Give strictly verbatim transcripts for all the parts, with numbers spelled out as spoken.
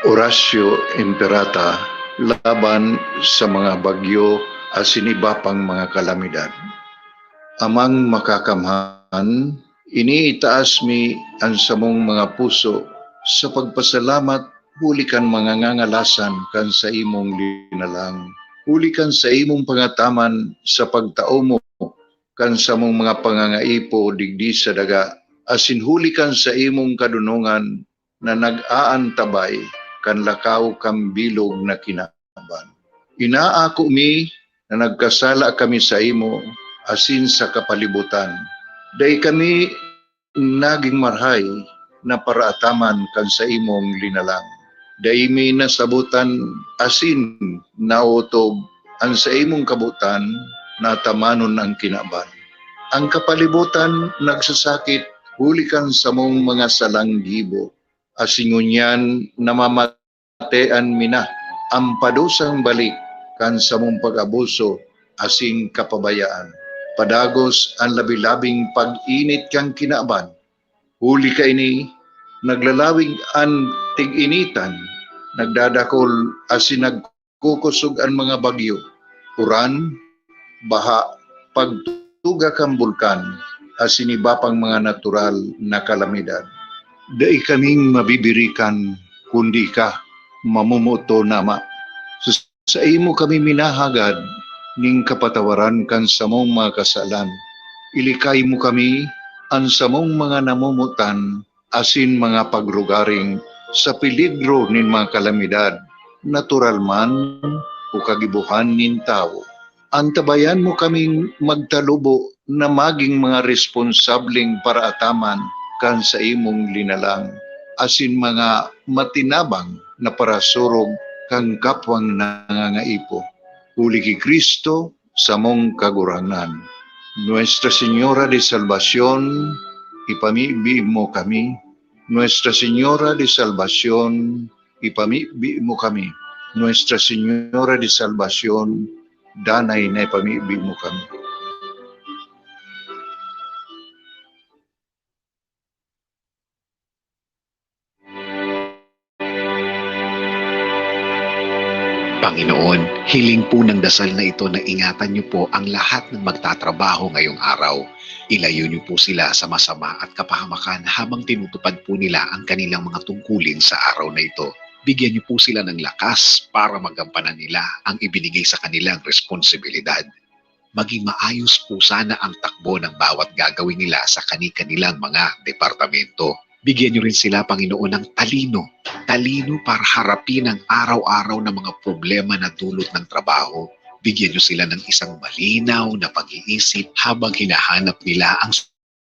Oratio Imperata laban sa mga bagyo asin iba pang mga kalamidad. Amang Makakamhan, iniitaas mi an samong mga puso sa pagpasalamat huli kan mga ngangalasan kan saimong linalang, huli kan saimong pangataman sa pagtao mo kan samong mga pangangaipo digdi sa daga, asin huli kan saimong kadonongan na nag-aantabay kan lakaw kan bilog na kinaban. Inaako mi na nagkasala kami saimo asin sa kapalibotan. Dai kami nagin marahay na paraataman kan saimong linalang. Dai mi nasabotan asin naotob an saimong kabotan na atamanon an kinaban. An kapalibotan nagsasakit huli kan samong mga salang gibo, asin ngunyan namamatean mi na an padusang balik kan samong pag-abuso asin kapabayaan. Padagos an labi-labing pag-init kan kinaban. Huli kaini, naglalawig an tig-initan, nagdadakol asin nag- kukosog an mga bagyo, uran, baha, pagtuga kan bulkan, asin iba pang mga natural na kalamidad. Dai kaming mabibirikan kundi ika, mamomoton, Ama. Sa saimo kami minahagad nin kapatawaran kan samong mga kasalan. Ilikay mo kami, an samong mga namomotan, asin mga pagrugaring sa peligro nin mga kalamidad, natural man o kagibohan nin tawo. Antabayan mo kaming magtalubo na magin mga responsableng paraataman kan saimong linalang, asin mga matinabang na parasurog kan kapwang nangangaipo. Huli ki Cristo, samong Kagurangnan. Nuestra Señora de Salvacion, ipamibi mo kami. Nuestra Señora de Salvacion, ipamibi mo kami. Nuestra Señora de Salvacion, danay na ipamibi mo kami. Panginoon, hiling po ng dasal na ito na ingatan niyo po ang lahat ng magtatrabaho ngayong araw. Ilayo niyo po sila sa masama at kapahamakan habang tinutupad po nila ang kanilang mga tungkulin sa araw na ito. Bigyan niyo po sila ng lakas para magampanan nila ang ibinigay sa kanilang responsibilidad. Maging maayos po sana ang takbo ng bawat gagawin nila sa kani-kanilang mga departamento. Bigyan niyo rin sila, Panginoon, ng talino. Talino para harapin ang araw-araw na mga problema na dulot ng trabaho. Bigyan niyo sila ng isang malinaw na pag-iisip habang hinahanap nila ang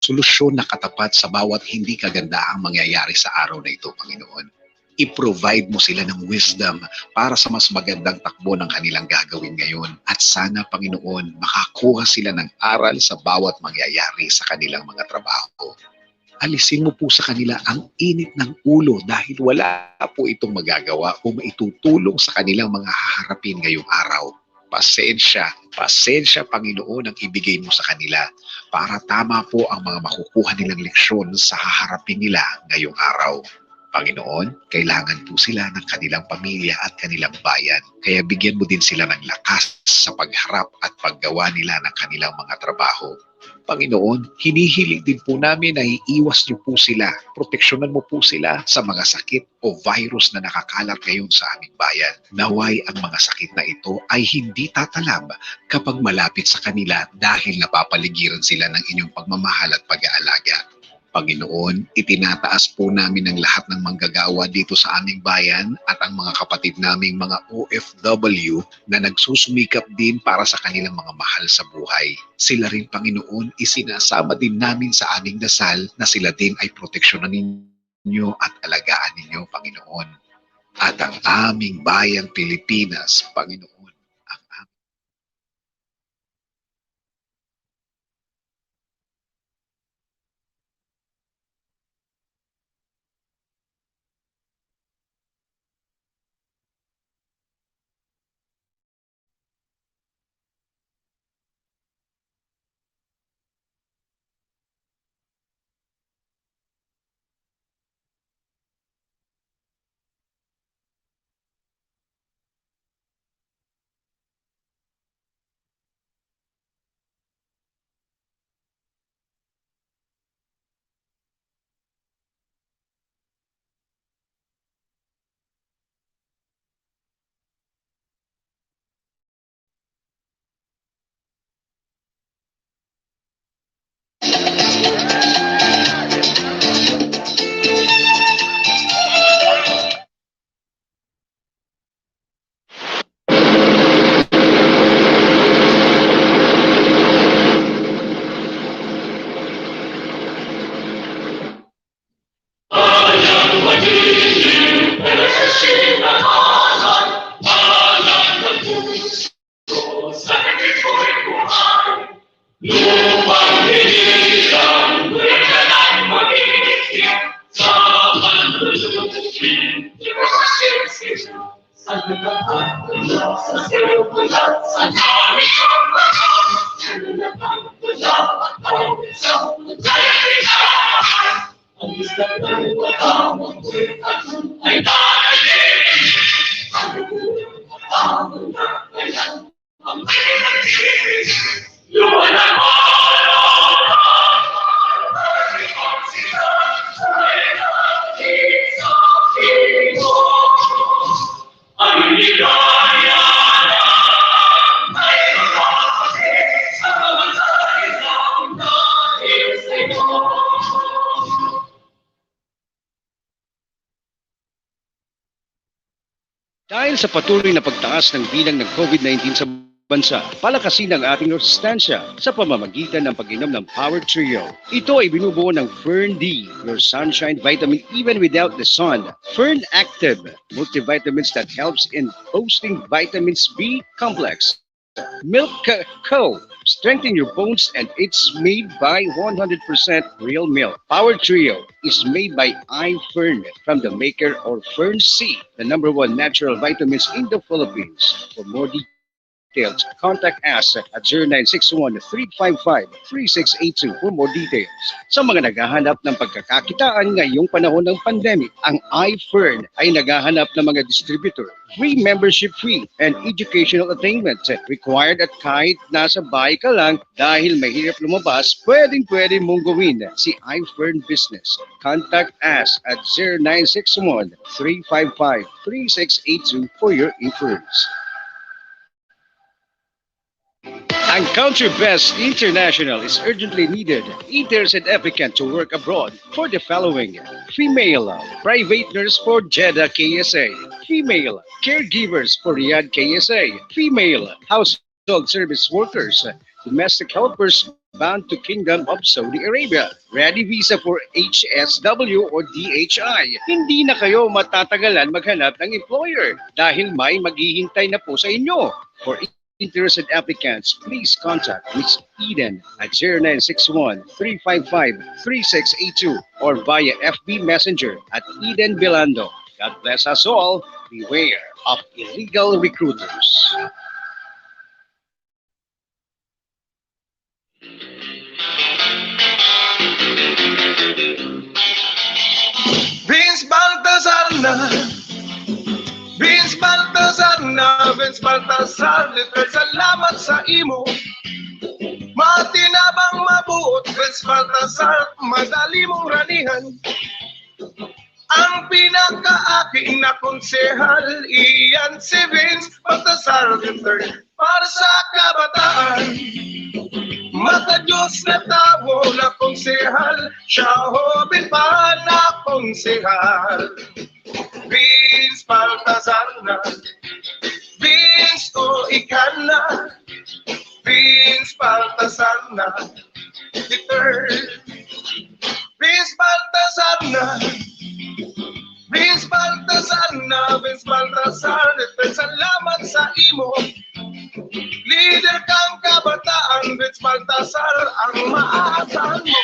solusyon na katapat sa bawat hindi kagandahang mangyayari sa araw na ito, Panginoon. I-provide mo sila ng wisdom para sa mas magandang takbo ng kanilang gagawin ngayon. At sana, Panginoon, makakuha sila ng aral sa bawat mangyayari sa kanilang mga trabaho. Alisin mo po sa kanila ang init ng ulo dahil wala po itong magagawa o maitutulong sa kanilang mga haharapin ngayong araw. Pasensya, pasensya, Panginoon, ang ibigay mo sa kanila para tama po ang mga makukuha nilang leksyon sa haharapin nila ngayong araw. Panginoon, kailangan po sila ng kanilang pamilya at kanilang bayan. Kaya bigyan mo din sila ng lakas sa pagharap at paggawa nila ng kanilang mga trabaho. Panginoon, hinihiling din po namin na iiwas niyo po sila, proteksyonan mo po sila sa mga sakit o virus na nakakalat ngayon sa aming bayan. Naway ang mga sakit na ito ay hindi tatalab kapag malapit sa kanila dahil napapaligiran sila ng inyong pagmamahal at pag-aalaga. Panginoon, itinataas po namin ang lahat ng manggagawa dito sa aming bayan at ang mga kapatid naming mga O F W na nagsusumikap din para sa kanilang mga mahal sa buhay. Sila rin, Panginoon, isinasama din namin sa aming dasal na sila din ay proteksyonan ninyo at alagaan ninyo, Panginoon. At ang aming bayang Pilipinas, Panginoon, ang aming Dahil sa patuloy na pagtaas ng bilang ng COVID nineteen sa bansa, palakasin ang ating resistensya sa pamamagitan ng pag-inom ng Power Trio. Ito ay binubuo ng Fern D, your sunshine vitamin even without the sun. Fern Active, multivitamins that helps in boosting vitamins B complex. Milk Co, strengthen your bones, and it's made by one hundred percent real milk. Power Trio is made by iFern from the maker of Fern C, the number one natural vitamins in the Philippines. For more details, contact us at zero nine six one, three five five, three six eight two for more details. Sa mga naghahanap ng pagkakakitaan ngayong panahon ng pandemic, ang iFern ay naghahanap ng mga distributor. Free membership fee and educational attainment required at kahit nasa bahay ka lang dahil mahirap lumabas, pwedeng-pwede mong gawin si iFern Business. Contact us at zero nine six one, three five five, three six eight two for your inquiries. Ang Country Best International is urgently needed interest and applicant to work abroad for the following: female private nurse for Jeddah K S A, female caregivers for Riyadh K S A, female household service workers, domestic helpers bound to Kingdom of Saudi Arabia, ready visa for H S W or D H I. Hindi na kayo matatagalan maghanap ng employer dahil may maghihintay na po sa inyo. For interested applicants, please contact Miss Eden at zero nine six one, three five five, three six eight two or via F B Messenger at Eden Belando. God bless us all. Beware of illegal recruiters. Vince Baltazar na. Vince Baltazar na, Vince Baltazar, literal salamat sa imo. Matinabang mabuot, Vince Baltazar, madali mong ranihan. Ang pinakaaki na konsehal, iyan si Vince Baltazar the third. Para sa kabataan, mata-Diyos na tawo na konsehal, siya hoben pa na konsehal. Vince Baltazar na, Vince o ika na, Vince Baltazar na, the third. Vince Baltazar na, Vince Baltazar na, Vince Baltazar, salamat sa imo. Lider kang kabataan, Vince Baltazar, ang maaasahan mo.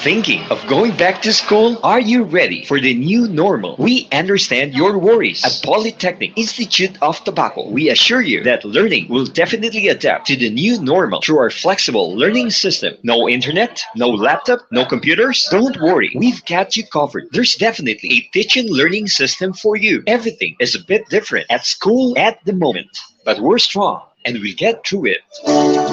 Thinking of going back to school? Are you ready for the new normal? We understand your worries. At Polytechnic Institute of Tabaco, we assure you that learning will definitely adapt to the new normal through our flexible learning system. No internet, no laptop, no computers? Don't worry, we've got you covered. There's definitely a teaching learning system for you. Everything is a bit different at school at the moment, but we're strong and we'll get through it.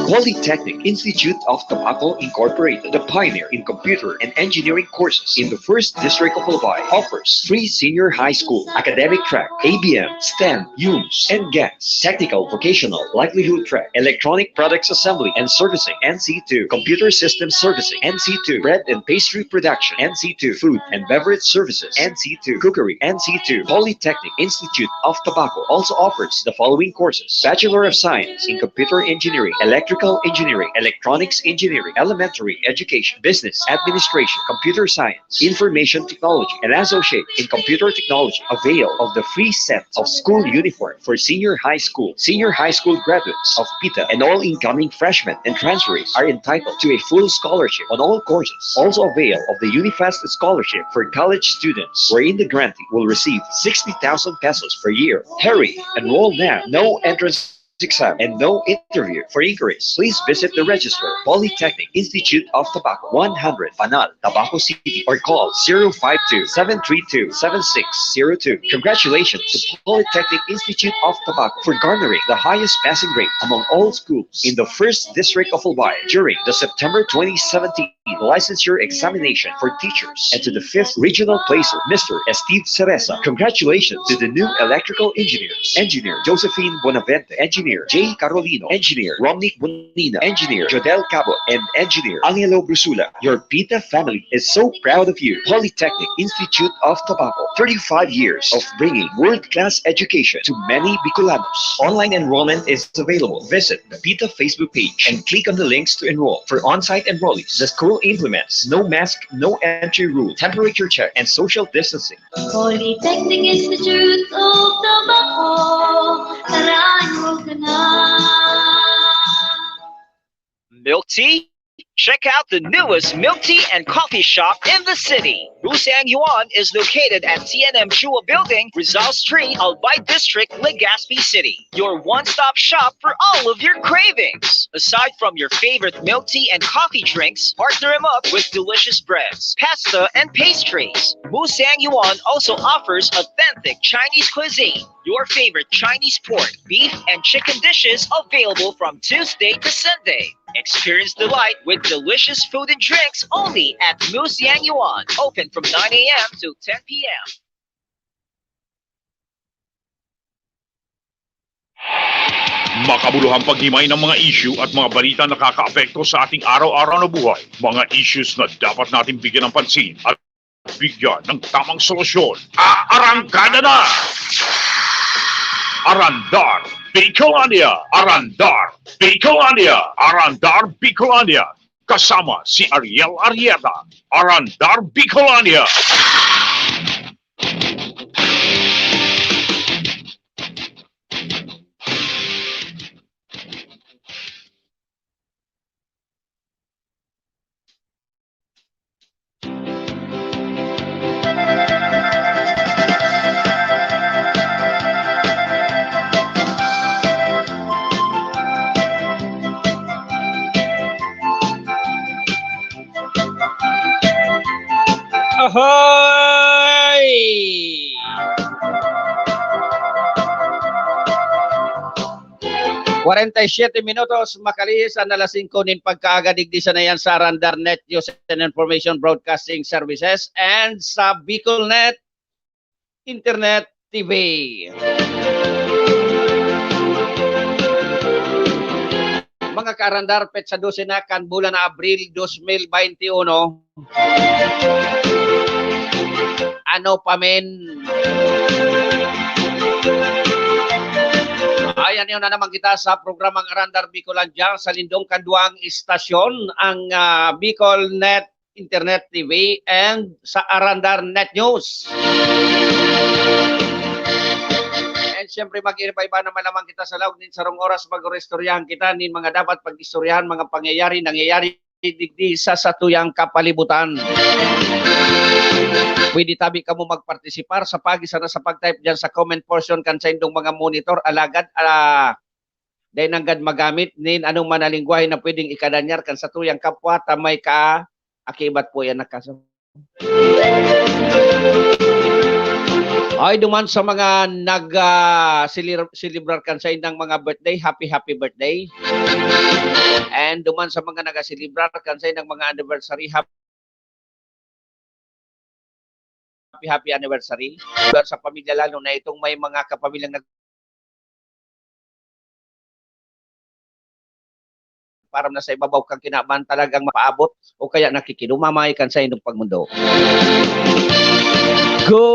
Polytechnic Institute of Tabaco Incorporated, the pioneer in computer and engineering courses in the first district of Albay, offers free senior high school, academic track, A B M, STEM, UMS, and GAMS, technical vocational livelihood track, electronic products assembly and servicing, N C two, computer system servicing, N C two, bread and pastry production, N C two, food and beverage services, N C two, cookery, N C two. Polytechnic Institute of Tabaco also offers the following courses: Bachelor of Science science, in computer engineering, electrical engineering, electronics engineering, elementary education, business administration, computer science, information technology, and associate in computer technology. Avail of the free set of school uniform for senior high school, senior high school graduates of PITA, and all incoming freshmen and transferees are entitled to a full scholarship on all courses. Also avail of the Unifest scholarship for college students, wherein the grantee will receive sixty thousand pesos per year. Hurry! Enroll now. No entrance exam and no interview. For inquiries, please visit the register, Polytechnic Institute of Tabaco, one hundred Panal, Tabaco City, or call zero five two, seven three two, seven six zero two. Congratulations to Polytechnic Institute of Tabaco for garnering the highest passing rate among all schools in the first district of Albay during the September twenty seventeen licensure examination for teachers, and to the fifth regional placer, Mister Steve Cereza. Congratulations to the new electrical engineers, Engineer Josephine Bonavente, Engineer Jay Carolino, Engineer Romnick Bonina, Engineer Jodel Cabo, and Engineer Angelo Brusula. Your PITA family is so proud of you. Polytechnic Institute of Tabaco, thirty-five years of bringing world-class education to many Bicolanos. Online enrollment is available. Visit the PITA Facebook page and click on the links to enroll. For on-site enrollees, the school implements no mask, no entry rule, temperature check, and social distancing. Polytechnic Institute of Tabaco, tara, enroll ka na. Milk tea? Check out the newest milk tea and coffee shop in the city. Musang Yuan is located at T N M Chua Building, Rizal Street, Albay District, Legazpi City. Your one-stop shop for all of your cravings. Aside from your favorite milk tea and coffee drinks, partner 'em up with delicious breads, pasta, and pastries. Musang Yuan also offers authentic Chinese cuisine. Your favorite Chinese pork, beef, and chicken dishes available from Tuesday to Sunday. Experience delight with delicious food and drinks only at Musang Yuan. Open from nine a m to ten p m. Makabuluhang paghimay ng mga isyu at mga balita nakakaapekto sa ating araw-araw na buhay. Mga issues na dapat nating bigyan ng pansin at bigyan ng tamang solusyon. Aarangkada na! Arandar Bicolania! Arandar Bicolania! Arandar Bicolania! Kasama si Ariel Arrieta. Arandar Bicolania! Ahoy! Kwarenta y siyete minutos makalihis an alas singko nin pagkaaga digdi sana yan sa Arandar Net News and Information Broadcasting Services and sa Bicol Net Internet T V. Mga kaarandar, petsa dose na kan bulan na Abril dos mil baynte uno. Ano pa, men? Ayan, yun na naman kita sa programang Arandar Bicolandia sa lindong kan duwang istasyon, ang, ah, Bicol Net Internet T V and sa Arandar Net News. And syempre, mag-iba-iba naman lamang kita sa laog nin sarong oras, mag-oristoryahan kita nin mga dapat pag-istoryahan, mga pangyayari, nangyayari digdi sa satuyang kapalibutan. Pwede tabi kamo magpartisipar sa pagi sana sa pag-type diyan sa comment portion kan saindong mga monitor, alagad, ah, dai nanggad magamit nin anong man na lengwahe na pwedeng ikadanyar kan satuyang kapwa ta may kaakibat po yan na kaso. Ay, duman sa mga nag, ah, selir-, selebrar kan saindang mga birthday, happy, happy birthday. And duman sa mga nagaselebrar kan saindang mga anniversary, happy, happy anniversary. Sa pamilya, lalo na itong may mga kapamilyang nag- param na sa ibabaw kan kinaban, talagang mapaabot o kaya nakikidumamay kan saindong pagmundo. Good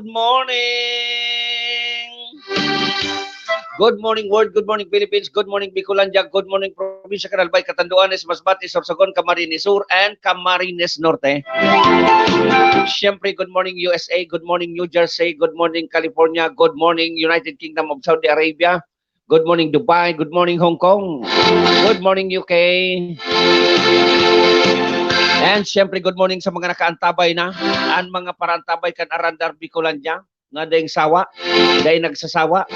morning! Good morning, world. Good morning, Philippines. Good morning, Bicolandia. Good morning, Probinsya kan Albay, Catanduanes, Masbate, Sorsogon, Camarines Sur, and Camarines Norte. Siyempre, good morning, U S A. Good morning, New Jersey. Good morning, California. Good morning, United Kingdom of Saudi Arabia. Good morning, Dubai. Good morning, Hong Kong. Good morning, U K. And siyempre, good morning sa mga nakaantabay na. Ang mga parantabay kan Arandar Bicolandia. Nga daing sawa, daing nagsasawa.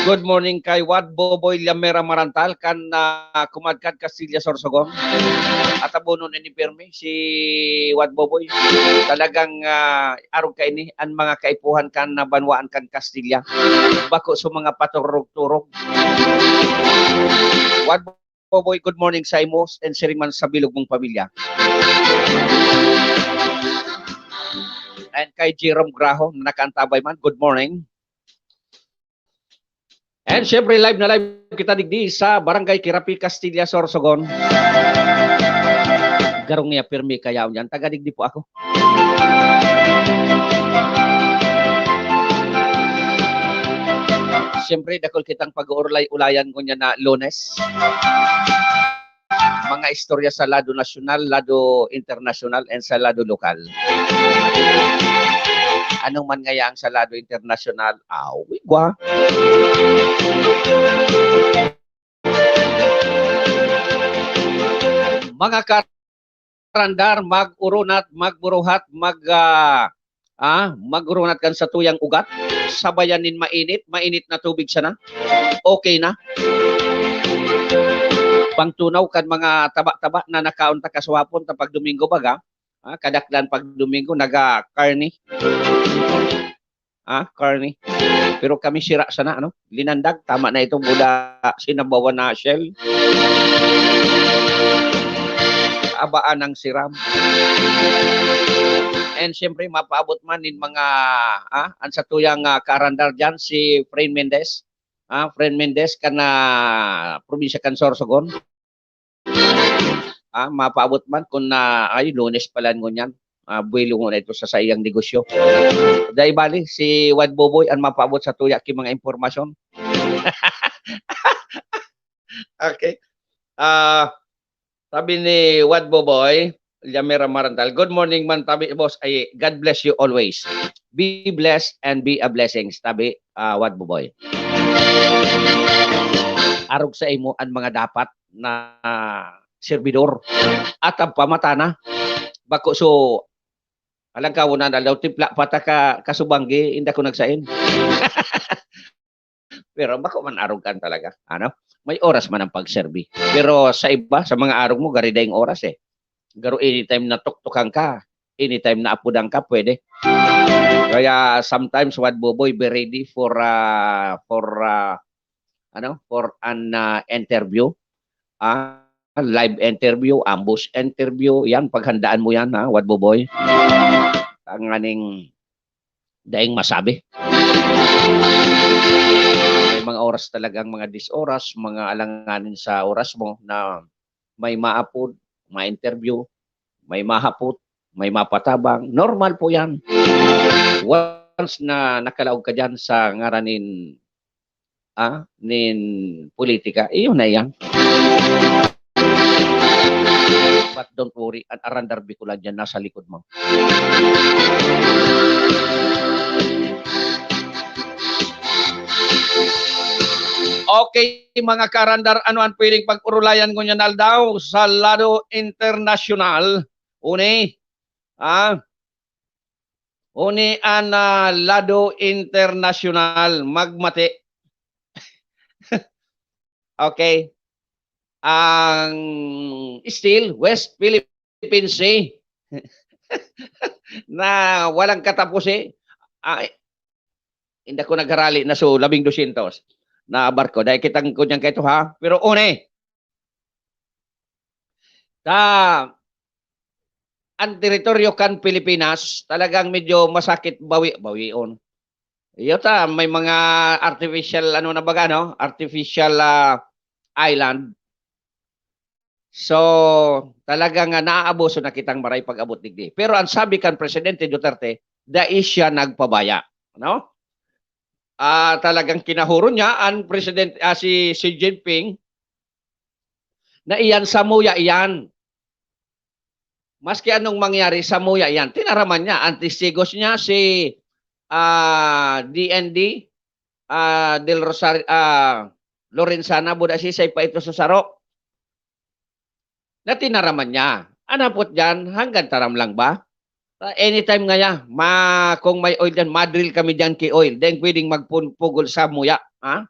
Good morning kay Wad Boboy Llamera Marantal, kan, ah, kumadkad Castilla, Sorsogon. At abonon ini pirmi si Wad Boboy. Talagang, ah, arog kaini an mga kaipuhan kan na banwaan kan Castilla. Bako sa mga paturog-turog. Wad Boboy, good morning sa imo and siring man sa bilog mong pamilya. And kay Jerome Graho na nakaantabay man, good morning. And syempre, live na live kita digdi sa Barangay Kirapi, Castilla, Sorsogon. Garong niya, pirmi kaya yan. Taga digdi po ako. Siyempre, dakul kitang pag-uurlay-ulayan ngunyan na Lunes. Mga istorya sa lado nasyonal, lado internasyonal, and sa lado lokal. Ano man ngaya ang sa lado internasyonal? Awi, gwa. Mga karandar, mag-urunat, magburuhat, mag, ah, ah, mag-urunat kan satuyang ugat. Sabayan nin mainit, mainit na tubig sana. Okay na. Pangtunaw kan mga taba-taba na nakaon ta kasuhapon ta pag Domingo baga. Ah, kadaklan pag Domingo, naga-karne. Ah, karne. Pero kami sira sana, ano? Linandag, tama na ito, buda sinabawan na shell. Abaan ang siram. And siyempre, mapaabot man nin mga, ah, ang satuyang, ah, kaarandar dyan, si Fren Mendez. Ah, Fren Mendez, kan, ah, probinsya kan Sorsogon. Ah, mapaabot man kun na, ay, Lunes pala ngunyan. Ah, buwelo nguna ito sa saiyang negosyo. Dai bali, si Wad Boboy an mapaabot sa tuya ki mga impormasyon. Okay. Ah, sabi ni Wad Boboy, Yamera Marantal, "Good morning man tabi, boss. Ay, God bless you always. Be blessed and be a blessing," tabi, ah, Wad Boboy. Arog sa imo an mga dapat na serbidor. At ang pamata na, bako so, alang ka, wala na daw, tipla pa ta ka, kasubanggi, inda ko nagsain. Pero bako man arog kan talaga, ano? May oras man ang pagserbi. Pero sa iba, sa mga arog mo, gari daing oras eh. Garo anytime na tuktukan ka, anytime na apudan ka, pwede. Kaya sometimes, Wad Boboy, be ready for, ah, for, ah, ano, for an, ah, interview. Ah, live interview, ambush interview, yan, paghandaan mo yan, ha, Wad Boboy. Tanganing daing masabi. May mga oras talagang mga dis oras, mga alanganin sa oras mo na may maapod, ma-interview, may mahapot, may mapatabang. Normal po yan. Once na nakalaog ka dyan sa ngaran nin, ah, nin politika, iyon na yan. But don't worry, an Arandar Bicolandia nasa likod mo. Okay, mga karandar, ano ang pwedeng pag-urulayan ngunyan aldaw sa lado internasyonal? Uni, ah, uni an, ah, lado internasyonal, magmati. Okay. Ang still West Philippine Sea na walang katapos eh. Ay, hindi ko nagharali na so labing dosyentos na barko. Dahil kitang kunyang kaito ha. Pero uni, ta, ang teritoryo kan Pilipinas, talagang medyo masakit bawi-, bawion. Iyo ta, may mga artificial, ano na baga, no? Artificial, ah, island. So, talagang, ah, naaabuso na kitang maray pag-abot digdi. Pero ang sabi kan Presidente Duterte, dai siya nagpabaya, no? ah, talagang kinahuron niya an President, ah, si Xi Jinping na iyan samuya iyan. Maski anong mangyari, samuya iyan. Tinaraman niya, ang testigos niya si, ah, D N D, ah, Del Rosario, ah, Lorenzana, buda siisay pa ito sa saro, na tinaraman niya. An hapot diyan, hanggang taram lang ba? Ah, anytime ngaya, ma-, kung may oil diyan, ma-drill kami diyan ki oil. Daing pwedeng magpun-, pugol samuya, ha?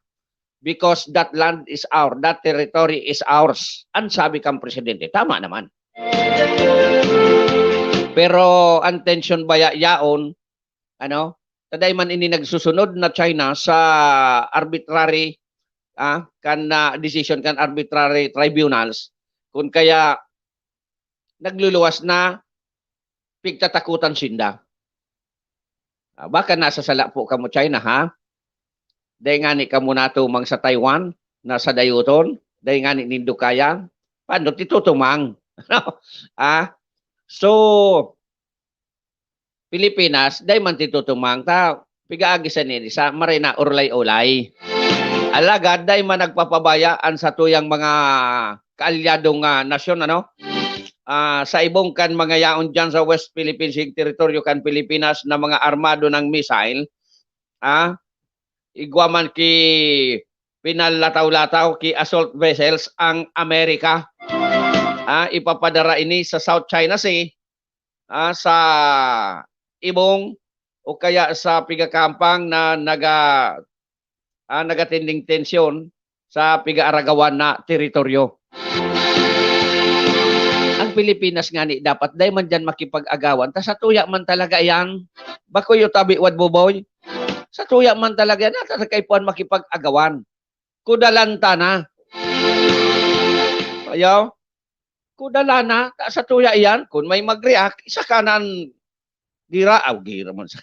Because that land is our, that territory is ours. An sabi kan presidente, tama naman. Pero an tensyon baya yaon, ano, ta dai man ini nagsusunod na China sa arbitrary, ah, kan, ah, decision kan arbitrary tribunals, kun kaya nagluluwas na pigtatakutan sinda. Ah, baka nasa sala po kamo, China, ha? Dai ngani kamo natumang sa Taiwan na sadayoton? Dai ngani nindo kaya? Paano titutumang? Ah, so, Pilipinas, dai man titutumang ta, pigaagi sa nini sa maray na urlay-ulay. Alagad dai man nagpapabaya an satuyang mga kaalyadong, ah, nasyon, ano? Ah, sa ibong kan mga yaon diyan sa West Philippine Sea, teritoryo kan Pilipinas na mga armado ng missile, ah, igwa man ki pinalataw-lataw ki assault vessels ang Amerika. Ah, ipapadara ini sa South China Sea, ah, sa ibong o kaya sa pigakampang na naga-, ah, nagatinding tensyon sa pigaaragawan na teritoryo. Ang Pilipinas ngani dapat dai man diyan makipag-agawan, ta satuya man talaga iyan. Bako iyo tabi, Wad Buboy. Satuya man talaga iyan, ata sa kaipuhan makipag-agawan. Kudalan ta na. Ayaw. Kudalan na, ta satuya iyan. Kun may mag-react, isa ka nan gira, aw, gira man sa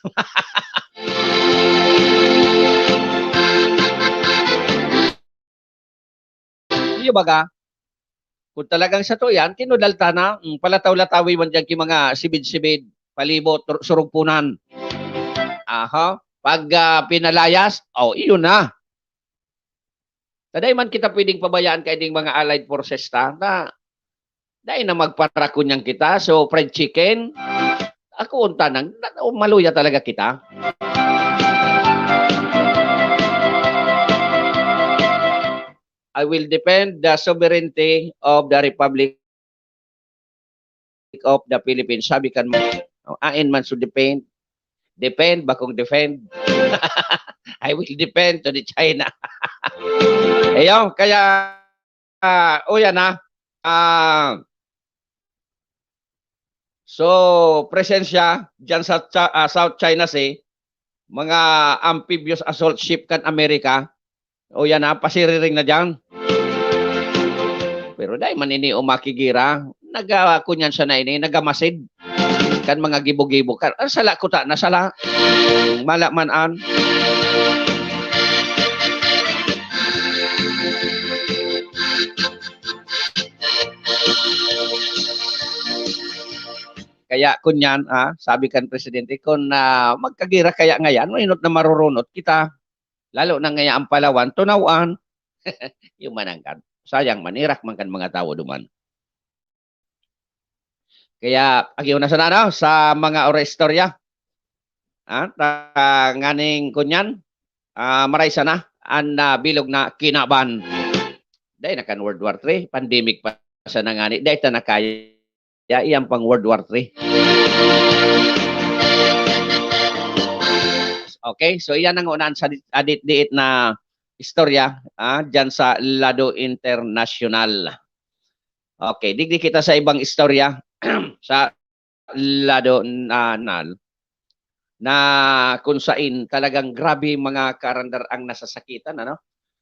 iyo baga, kung talagang sato yan, kinudal ta na, mm, palataw-latawi man diyan ki mga sibid-sibid, palibot, sur-, surugpunan. Aha. Pag, ah, pinalayas, oh, iyon na. Ta dai man kita pwedeng pabayaan kay ding mga allied forces ta, na dai na magparakunyan kita. So, fried chicken, ako unta nang, na, maluya talaga kita. I will defend the sovereignty of the Republic of the Philippines. Sabi kan, oh, ain man so defend. Defend, bakong defend. I will defend to the China. Ayun, kaya, ah, o yan, ah. Ah, so, presensya dyan sa Cha-, ah, South China Sea, mga amphibious assault ship kan Amerika, o yan na, pasiriring na diyan. Pero dai man ini o makigira, naga-, kunyan siya na ini, nagamasid kan mga gibo-gibo. Kan, ah, sala kuta na sala. Mala man an. Kaya kunyan, ah, sabi kan presidente, kun, ah, magkagira kaya ngayan, mainot na marurunot kita. Lalo na ngaya ang Palawan, tunawan. Yung mananggad. Sayang, manirak man kan mga tawo duman. Kaya, agiyo na sana, no, sa mga ora istorya. Ah, ta-, nganing kunyan, ah, maray sana, an, ah, bilog na kinaban. Dai na kan World War Three, pandemic pa sana ngani. Dai ta na kaya. Ya, iyan pang World War Three. Okay, so iyan ang unahan sa di-, adit-diit na istorya, ah, dyan sa lado internasyonal. Okay, digdi kita sa ibang istorya sa lado na-, nal. Na kung sain talagang grabe mga karandar ang nasasakitan, ano?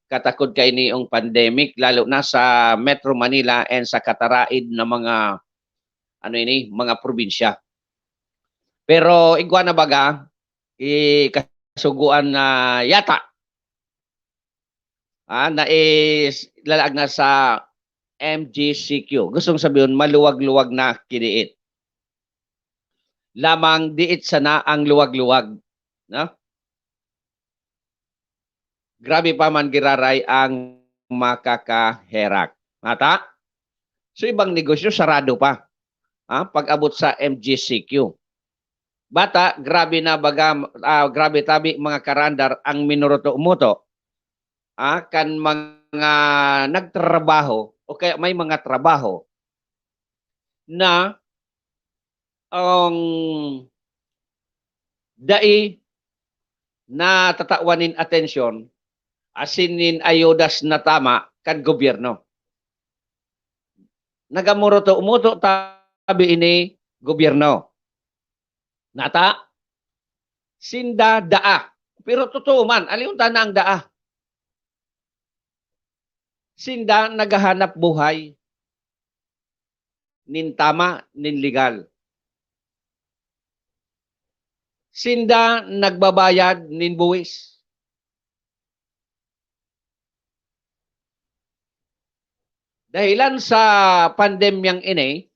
Katakod kaini yung pandemic, lalo na sa Metro Manila and sa kataraid na mga, ano ini, mga probinsya. Pero igwa na baga, i-, kasugoan na yata, ah, na is-, lalaag na sa M G C Q. Gustong sabihon, maluwag-luwag na kiniit. Lamang diit sana ang luwag-luwag, no? grabe pa man giraray ang makakaherak. Ata? So, ibang negosyo, sarado pa. Ha? Pag-abot sa M G C Q. Bata, grabe na baga, ah, grabe tabi, mga karandar, ang minuruto-muto, ah, kan mga nagtrabaho o kaya may mga trabaho na ang dai natatawan nin atensyon asin nin ayudas na tama kan gobyerno. Nagamuruto-muto tabi ini gobyerno. Nata? Sinda daa. Pero totoo man, alihon ta na ang daa. Sinda naghahanap buhay nin tama, nin legal. Sinda nagbabayad nin buwis. Dahilan sa pandemyang ini,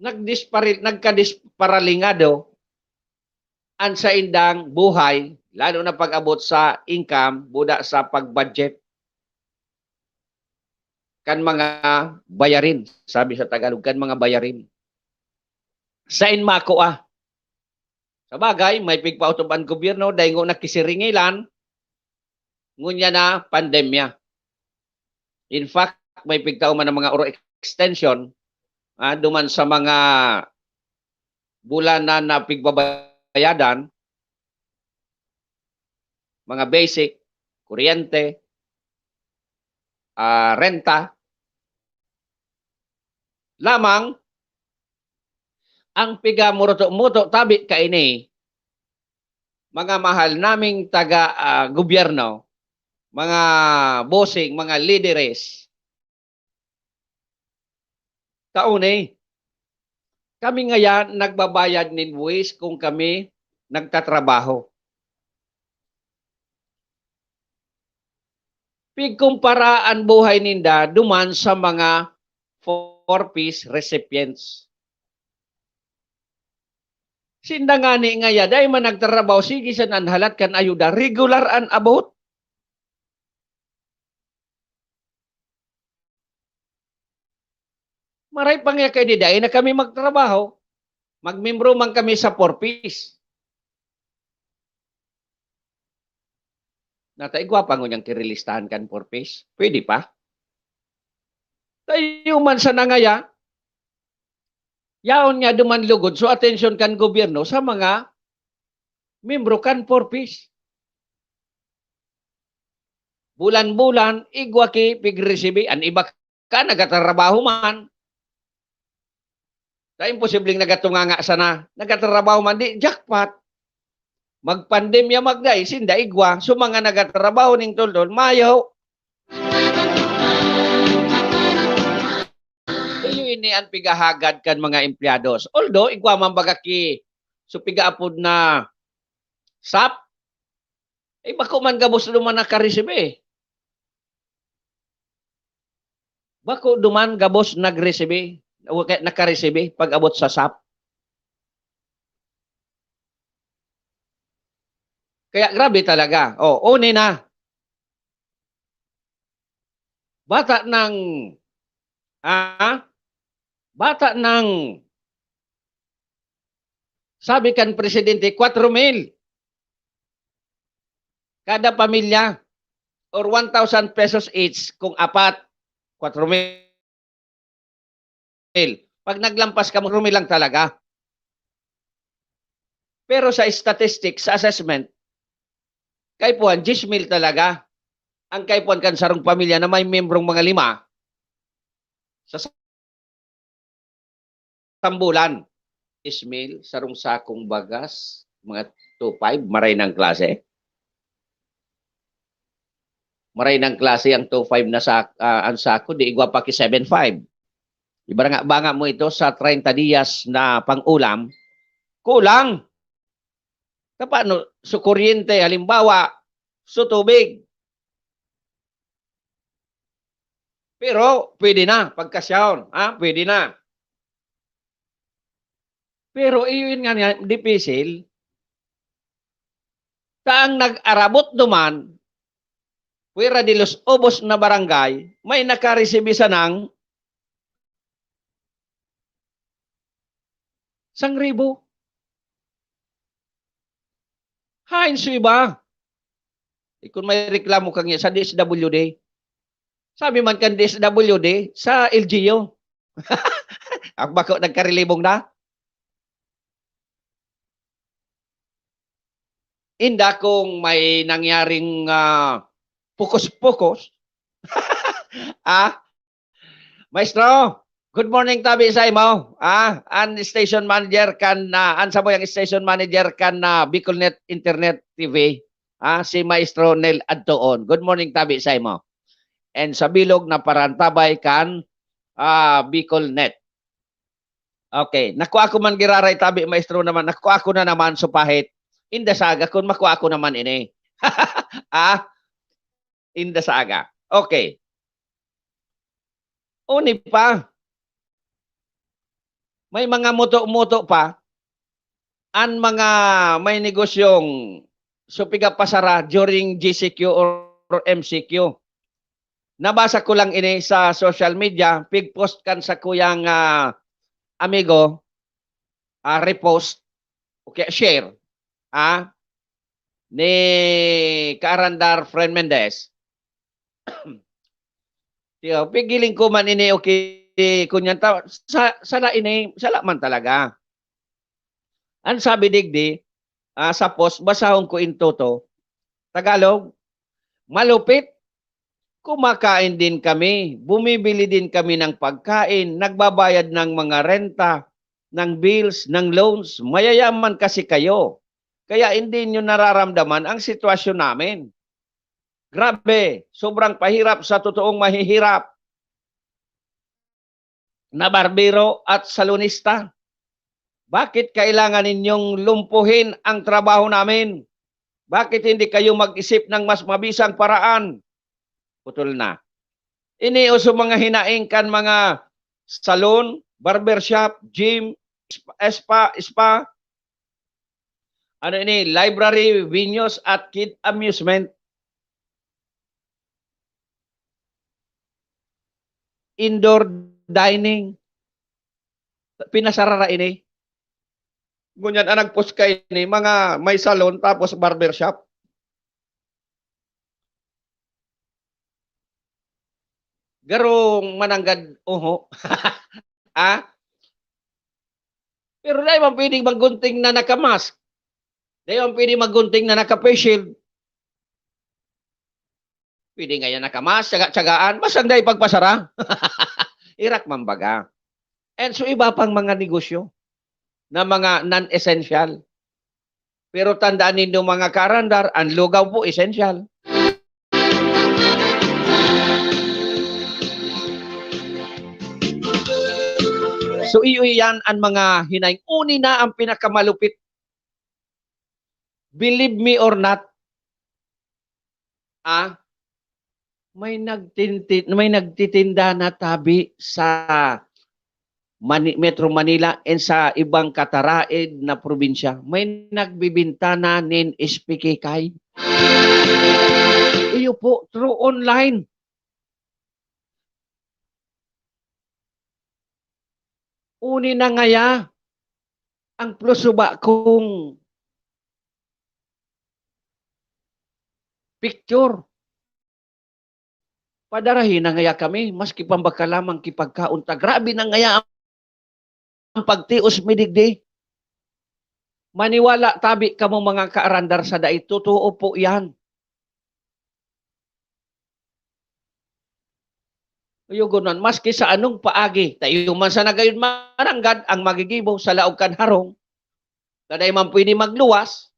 nagdispari-, nagkadisparalingado an saindang buhay, lalo na pag-abot sa income, buda sa pag-budget kan mga bayarin, sabi sa Tagalog, kan mga bayarin. Sain makua? Sa bagay, may pigpautob an gobyerno, dai ngona kisiringilan, ngunyan na pandemya. In fact, may pigtao man ang mga oro extension, ah, duman sa mga bulanan na pigbabayadan, mga basic, kuryente, ah, renta, lamang ang pigamuruto-muto tabi kaini, mga mahal naming taga, ah, gobyerno, mga bossing, mga lideres, taon eh. Kami ngayan nagbabayad nin buwis kung kami nagtatrabaho. Pigkumpara an buhay ninda duman sa mga four Ps recipients. Sinda ngani ngaya, dai man nagtrabaho, sige san an halat kan ayuda, regular an abot. Maray pa nga kayo ni dai na kami magtrabaho. Magmembro man kami sa four Ps. Nata, igwa pa ngunyan kirilistahan kan four Ps? Pwede pa? Tayo man sa nangaya, yaon nga duman lugod so atensyon kan gobyerno sa mga membro kan four Ps. Bulan-bulan, igwa ki pigresibi. An iba ka, nagatrabaho man. Ta imposibleng nagatunganga sana. Nagatrabaho man, di jackpot. Magpandemya, magdai, sinda igwa. So, mga nagatrabaho ning toldol, mayo. Iyo ini an pigahagad kan mga empleyados. Although, igwa man baga ki, so pigaapod na sap, eh, bako man gabos duman nakaresibi. Bako duman gabos nagresibi, o kaya nakaresibi pag-abot sa sap. Kaya grabe talaga. Oh, uni na. Bata ng, ah, bata ng, sabi kan presidente, kwatro mil kada pamilya or one thousand pesos each kung apat, kwatro mil. Pag naglampas ka, kwatro mil lang talaga. Pero sa statistics, sa assessment, kaipuhan, diyes mil talaga ang kaipuhan kan sarong pamilya na may membrong mga lima sa sambulan. Diyes mil, sarong sakong bagas, mga two five, maray ng klase. Maray ng klase ang two five na sa, ah, ang sako, di igwa pa ki seven five. Ibaranga-banga mo ito sa treinta dias na pang-ulam, kulang. Tapano, so kuryente, halimbawa, so tubig. Pero pwede na, pagkasyahon, ha? Pwede na. Pero iyon nga niya, dipisil. Saang nag-arabot duman, pwera de los obos na barangay, may nakaresibi sanang sang ribo. Haen sa iba. Eh, kun may reklamo ka niya sa D S W D, sabi man kan D S W D, sa L G U. Ang bako nagkarilibong na. Inda kung may nangyaring, ah, pukos-pukos. Ah, Maestro, good morning tabi sa imo. Ah, an station manager kan, ah, an samuyang station manager kan, ah, Bicolnet Internet T V. Ah, si Maestro Nel Adtoon. Good morning tabi sa imo. And sa bilog na parantabay kan, ah, Bicolnet. Okay, nakua ko man giraray tabi, maestro naman. Nakua ko na naman, supahit. Inda saga kun makua ko naman ini. Ah, inda saga. Okay. Uni pa. May mga muto-muto pa. An mga may negosyong supiga pasara during G C Q or M C Q. Nabasa ko lang ini sa social media, pig-post kan sakuyang, ah, amigo, ah, repost, o kaya share, ah, ni Kaarandar Fren Mendez. Tiyo, pigiling ko man ini, okay, kunyan ta-, sa-, sala ini, sala man talaga. An sabi digdi, ah, sa post, basahon ko in toto. Tagalog, malupit, kumakain din kami, bumibili din kami ng pagkain, nagbabayad ng mga renta, ng bills, ng loans. Mayayaman kasi kayo. Kaya hindi nyo nararamdaman ang sitwasyon namin. Grabe, sobrang pahirap sa totoong mahihirap na barbero at salonista. Bakit kailangan ninyong lumpuhin ang trabaho namin? Bakit hindi kayo mag-isip ng mas mabisang paraan? Putol na. Ini o sa mga hinaing kan mga salon, barbershop, gym, spa, spa, spa. Ano ini? Library, venues at kid amusement. Indoor dining. Pinasarara ini. Ngunyan, ang nagpost kaini, mga may salon tapos barbershop. Garong mananggad, oho. Ah? Pero dai man pwedeng maggunting na naka-mask. Dai man pwedeng maggunting na naka-face shield. Pwede nga yan naka-mask, tsaga-tsagaan, basta dai pagpasara. Irak man baga. And so, iba pang mga negosyo na mga non-essential. Pero tandaan nindo, mga kaarandar, ang lugaw po essential. So, iyo yan ang mga hinaing. Uni na ang pinakamalupit. Believe me or not, ah, may nagtinti-, may nagtitinda na tabi sa Mani-, Metro Manila and sa ibang kataraed na probinsya. May nagbibinta na nin espikikay. Iyo po, through online. Uni na ngaya ang plusuba kong picture. Padarahi na ngaya kami, maski pambaka lamang ki pagkaon ta. Grabe na ngaya ang pagtios mi digdi. Maniwala tabi kamo, mga kaarandar, sa dai. Totoo po yan. Uyugon man, maski sa anong paagi, tayo man sa nagayod mananggad ang magigibo sa laog kan harong, na dai man pwede magluwas,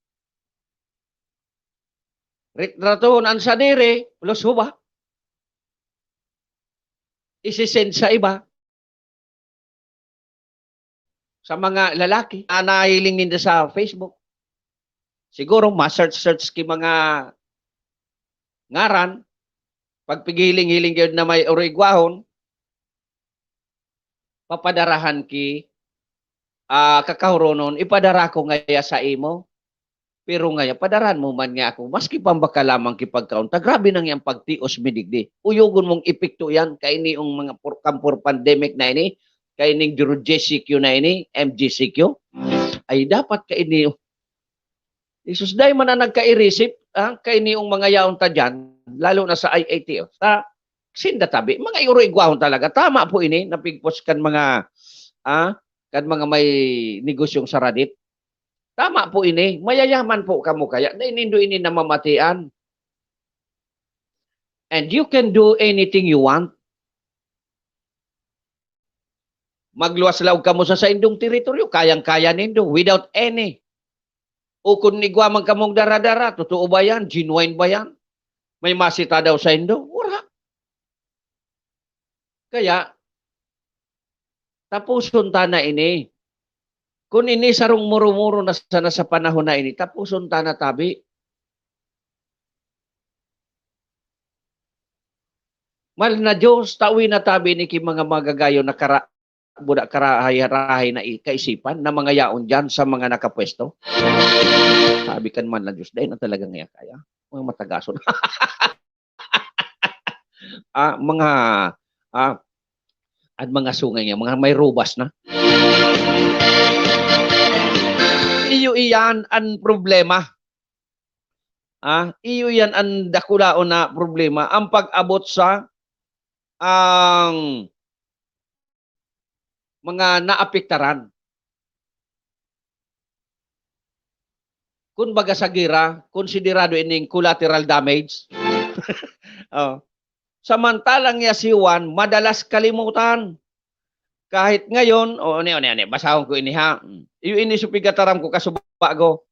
retratohon an sadiri, lusuba, isisend sa iba. Sa mga lalaki na nahiling ninda sa Facebook. Siguro, ma-search-search ki mga ngaran, pagpigiling-hiling gyud na may origwahon, papadarahan ki, ah, kakahuronon, ipadara ko ngaya sa imo. Pero ngaya, padaran mo man nga ako, maski pambaka lamang ki pagkaon ta, grabe na ngayang pagtios mi digdi. Uyogon mong epekto yan, kaini yung mga por-, kampor pandemic na ini, kaining G C Q na ini, M G C Q. Ay, dapat kaini, Jesus, dai man na nagka-irisip, ah, kaini yung mga yaon ta dyan, lalo na sa I I T, oh. Sa, sinda tabi, mga iro-igwahon talaga. Tama po ini, napigpos kan mga, ah, kan mga may negosyong saradit. Tama po ini, mayayaman po kamo kaya, dai nindo ini namamatian. And you can do anything you want. Magluwas laog kamo sa saindong teritoryo, kayang-kaya nindo, without any. O kun igwa man kamong dara-dara, totoo ba yan? Genuine ba yan? May masita daw saindo? Wala. Kaya, tapuson ta na ini. Kun ini sarong muro-muro na sana sa panahon na ini, tapuson ta na tabi. Mahal na Diyos, tawi na tabi ni ki mga magagayon na kara-, buda karahay-rahay na i-, kaisipan na mga yaon diyan sa mga nakapwesto. Sabi kan mahal na Diyos, "Dai na talaga ngaya kaya." Mga matagason. Ah, mga, ah, at mga sungay nga, mga may rubas na. Iyo iyan ang problema. Ah, iyo iyan ang dakulaon na problema, ang pag-abot sa, ang mga naapektaran. Kun baga sa gera, konsiderado ining collateral damage. Oh. Samantalang ya si Juan, madalas kalimutan. Kahit ngayon, o, ani, ani, ani, basahon ko ini, ha? Mm. Iyo ini sa pigataram ko, kasubago.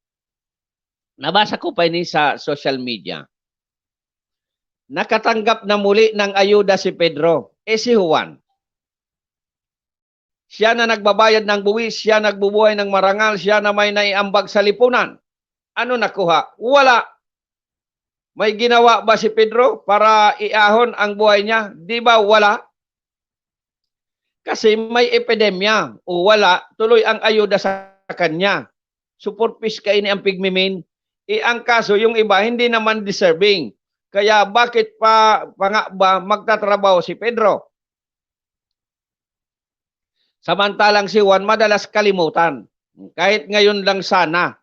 Nabasa ko pa ini sa social media. Nakatanggap na muli ng ayuda si Pedro. Eh, si Juan? Siya na nagbabayad ng buwis, siya nagbubuhay ng marangal, siya na may naiambag sa lipunan. Ano nakuha? Wala. May ginawa ba si Pedro para iahon ang buhay niya? Di ba wala? Kasi may epidemya o wala, tuloy ang ayuda sa kanya. Supporpis kaini ang pigmimin. Eh, ang kaso, yung iba, hindi naman deserving. Kaya bakit pa, pa nga ba magtatrabaho si Pedro? Samantalang si Juan madalas kalimutan. Kahit ngayon lang sana,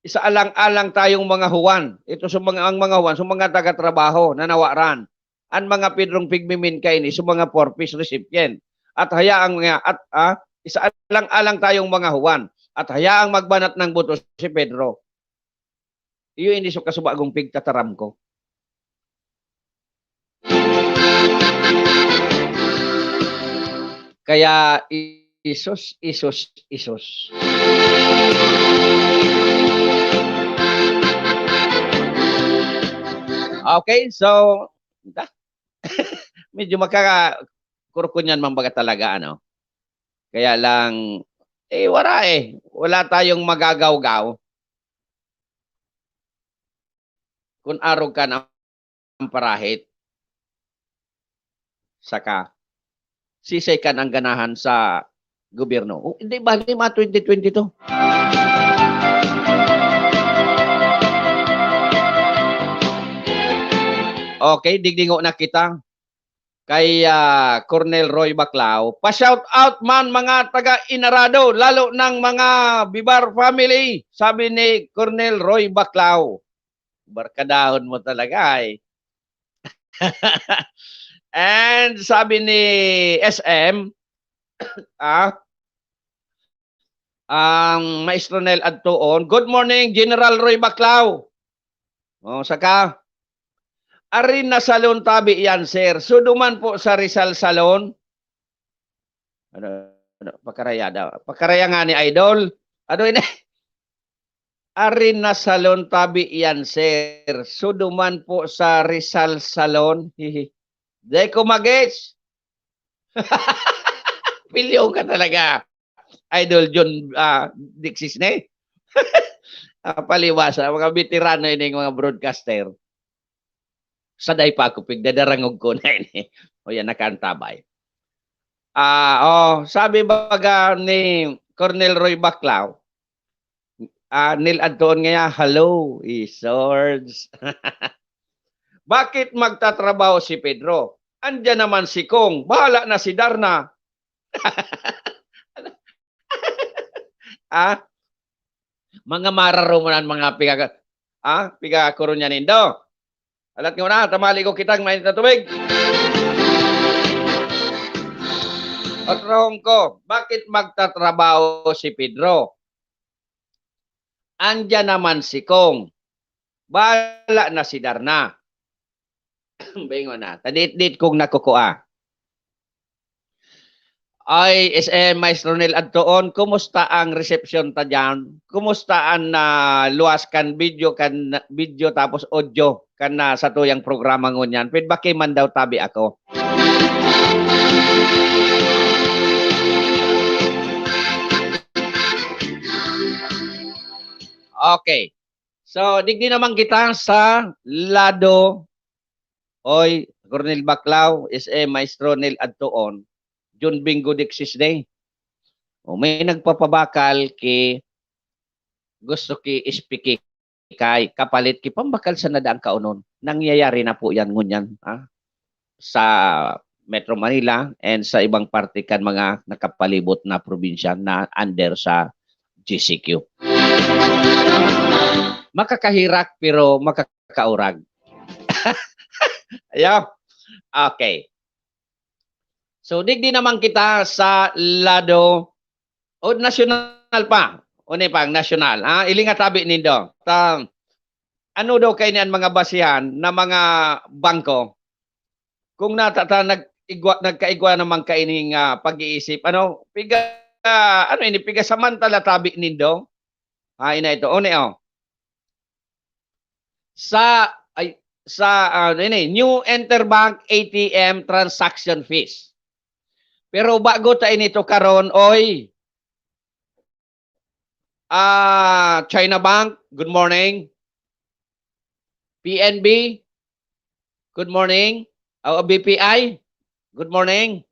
isaalang-alang tayong mga Juan. Ito sa mga, ang mga Juan, sa mga taga-trabaho na nawaran. Ang mga Pedrong pigmimin kaini sa mga four Ps recipient. At hayaang nga, at, ah, isaalang-alang tayong mga Juan. At hayaang magbanat ng buto si Pedro. Iyo ini sa kasubagong pigtataram ko. Kaya, isos, isos, isos. Okay, so, medyo makaka-, kurkunyan man baga talaga, ano? Kaya lang, eh, wala eh. Wala tayong magagaw-gaw. Kun arog ka na ang parahit, saka sisay kan ang ganahan sa gobyerno. O, hindi ba, lima twenty twenty-two? Okay, digdingo na kita kay, ah, Colonel Roy Baclao. Pa-shout out man mga taga Inarado, lalo ng mga Bibar family, sabi ni Colonel Roy Baclao. Barkadahon mo talaga, eh. And sabi ni S M, ah, ang Maestro Nel Adtuon, "Good morning, General Roy Baclao." Oh, saka, "Arena Salon tabi yan, sir. Suduman po sa Rizal Salon." Ano, ano, pakaraya daw. Pakaraya nga ni Idol. Ano ini? "Arena Salon tabi yan, sir. Suduman po sa Rizal Salon." Hihi. Di ko magets. Pilyo ka talaga. Idol John, ah, Dixis ni. Ah, paliwasa, mga veterano ini, mga broadcaster. Saday pa ako, pigdadarangog ko na ini. O yan, nakaantabay. Ah, oh, sabi baga ni Colonel Roy Baclao, ah, Nel Adtoon ngaya, hello, i Sarge. Bakit magtatrabaho si Pedro? Andiyan naman si Kong, bahala na si Darna. Ah, mga mararo mo nan mga piga-, ah, pigakuro niya nindo. Alat nga una, tamali ko kitang mainit na tubig. Otrohon ko, bakit magtatrabaho si Pedro? Andiyan naman si Kong. Bahala na si Darna. Bingo na. Tadit-dit kong nakukua. Ay, S M Maestro Nel Adtoon, kumusta ang resepsyon ta diyan? Kumusta an, ah, luwas kan video, kan video tapos audio kan, ah, satuyang programa ngunyan? Feedback man daw tabi ako. Okay. So, digdi naman kita sa lado, oy, Colonel Baclao, S M Maestro Nel Adtoon, Jun Bingo Dixis Day. O, may nagpapabakal ki, gusto ki ispiki kay kapalit ki pambakal sa nadaang kaonon. Nangyayari na po yan ngunyan, ha? Sa Metro Manila and sa ibang parte kan mga nakapalibot na probinsya na under sa G C Q. Makakahirak pero makakaurag. Ayan. Okay. So, digdi naman kita sa lado o nasyonal pa. Uni pang nasyonal, ha? Ilinga tabi nindo. Ta, ano daw kaini an mga basihan na mga bangko? Kung nata-, ta-, nag-igwa, nagkaigwa naman kaining, ah, pag-iisip, ano, piga, ano ini, piga samantala tabi nindo? Ah, ina ito. Uni, oh. Sa, ay, sa, ah, ano ini, new interbank A T M transaction fees. Pero bago ta ini tukaron, oy. Ah, China Bank, good morning. P N B, good morning. O, B P I, good morning.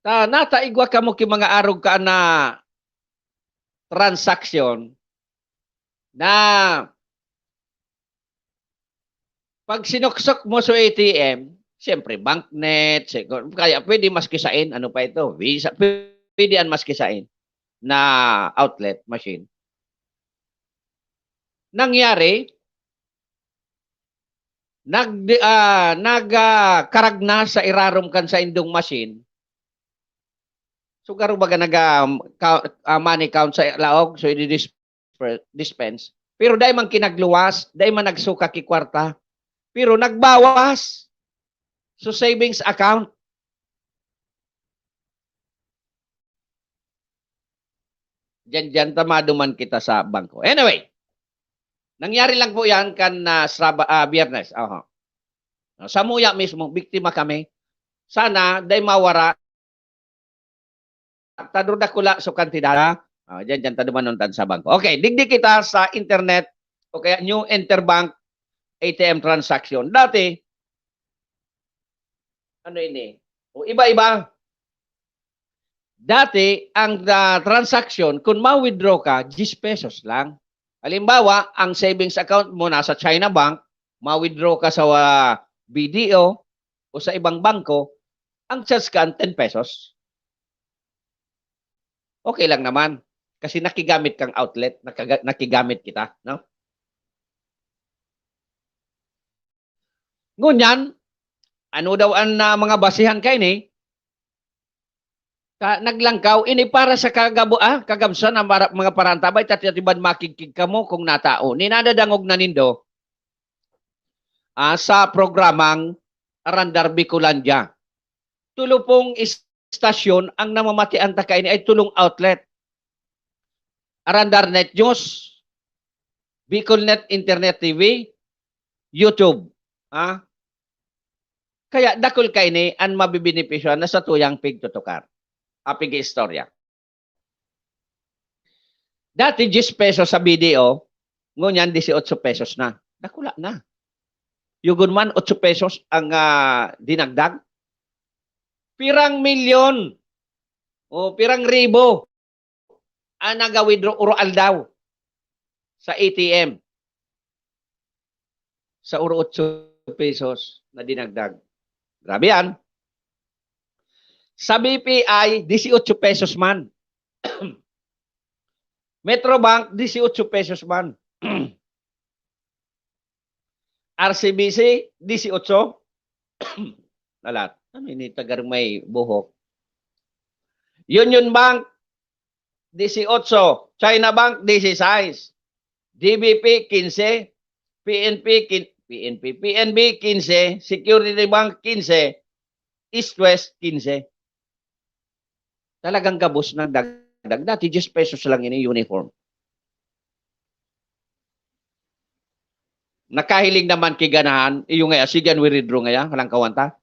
Ta, nataigwa kamo ki mga arog ka na transaksyon na pag sinuksok mo sa A T M, siyempre, banknet, sego-, kaya pwede maski sain, ano pa ito, Visa, pwede yan maski sain na outlet machine. Nangyari, nag-, ah, nag-, ah, karagnas sa irarom kan saindong machine. So, garo baga nag, ah, ka-, ah, money count sa laog, so, ididis-, dispense. Pero dai man ki nagluwas, dai man nagsuka ki kwarta. Pero nagbawas. So, savings account. Diyan, diyan ta maduman kita sa bangko. Anyway, nangyari lang po yan kan, ah, Saba-, ah, Biyernes. Oho. Samuya mismo, biktima kami. Sana, dai mawara. Tador dakula so kantidad, ha? Ah, diyan, diyan ta dumanon tan sa bangko. Okay, digdi kita sa internet o kaya new interbank A T M transaction. Dati, ano ini? O iba-iba. Dati, ang, ah, transaction, kung ma-withdraw ka, diyes pesos lang. Halimbawa, ang savings account mo nasa China Bank, ma-withdraw ka sa, ah, B D O o sa ibang bangko, ang charge ka ang ten pesos. Okay lang naman. Kasi nakigamit kang outlet, nakaga-, nakigamit kita, no? Ngunyan, ano daw an, ah, mga basihan kaini? Ka-, naglangkaw, ini para sa kagabo-, ah, kagabsan na mara-, mga paraan. Tabay, tati-, tatiban makigkig kamo kung natao. Ninadadangog na nindo, ah, sa programang Arandar Bicolandia. Tulo pong is-, istasyon ang namamatian ta kaini ay tulong outlet. Arandar Net News, Bicol Net Internet T V, YouTube. Ha? Kaya dakul kaini an mabibenepisyohan na satuyang pigtutukar. Ah, pig-iistorya. Dati, diyes pesos sa B D O, ngunyan, disiotso pesos na. Dakula na. Yugon man, otso pesos ang, ah, dinagdag. Pirang milyon o pirang ribo ang naga-withdraw oro aldaw sa A T M. Sa oro otso pesos na dinagdag. Grabe yan. Sa B P I, disiotso pesos man. Metrobank, disiotso pesos man. R C B C, disiotso. Alat. Ano ini tagar may buhok? Union Bank, disiotso. China Bank, dieciséis. D B P, quince. P N P, quin-, P N P, P N B, quince. Security Bank, quince. East West, quince. Talagang gabos na dagdag. Dati, diyes pesos lang ini uniform. Nakahiling naman ki ganahan, iyo ngaya, sige, an withdraw ngaya, walang kawanta.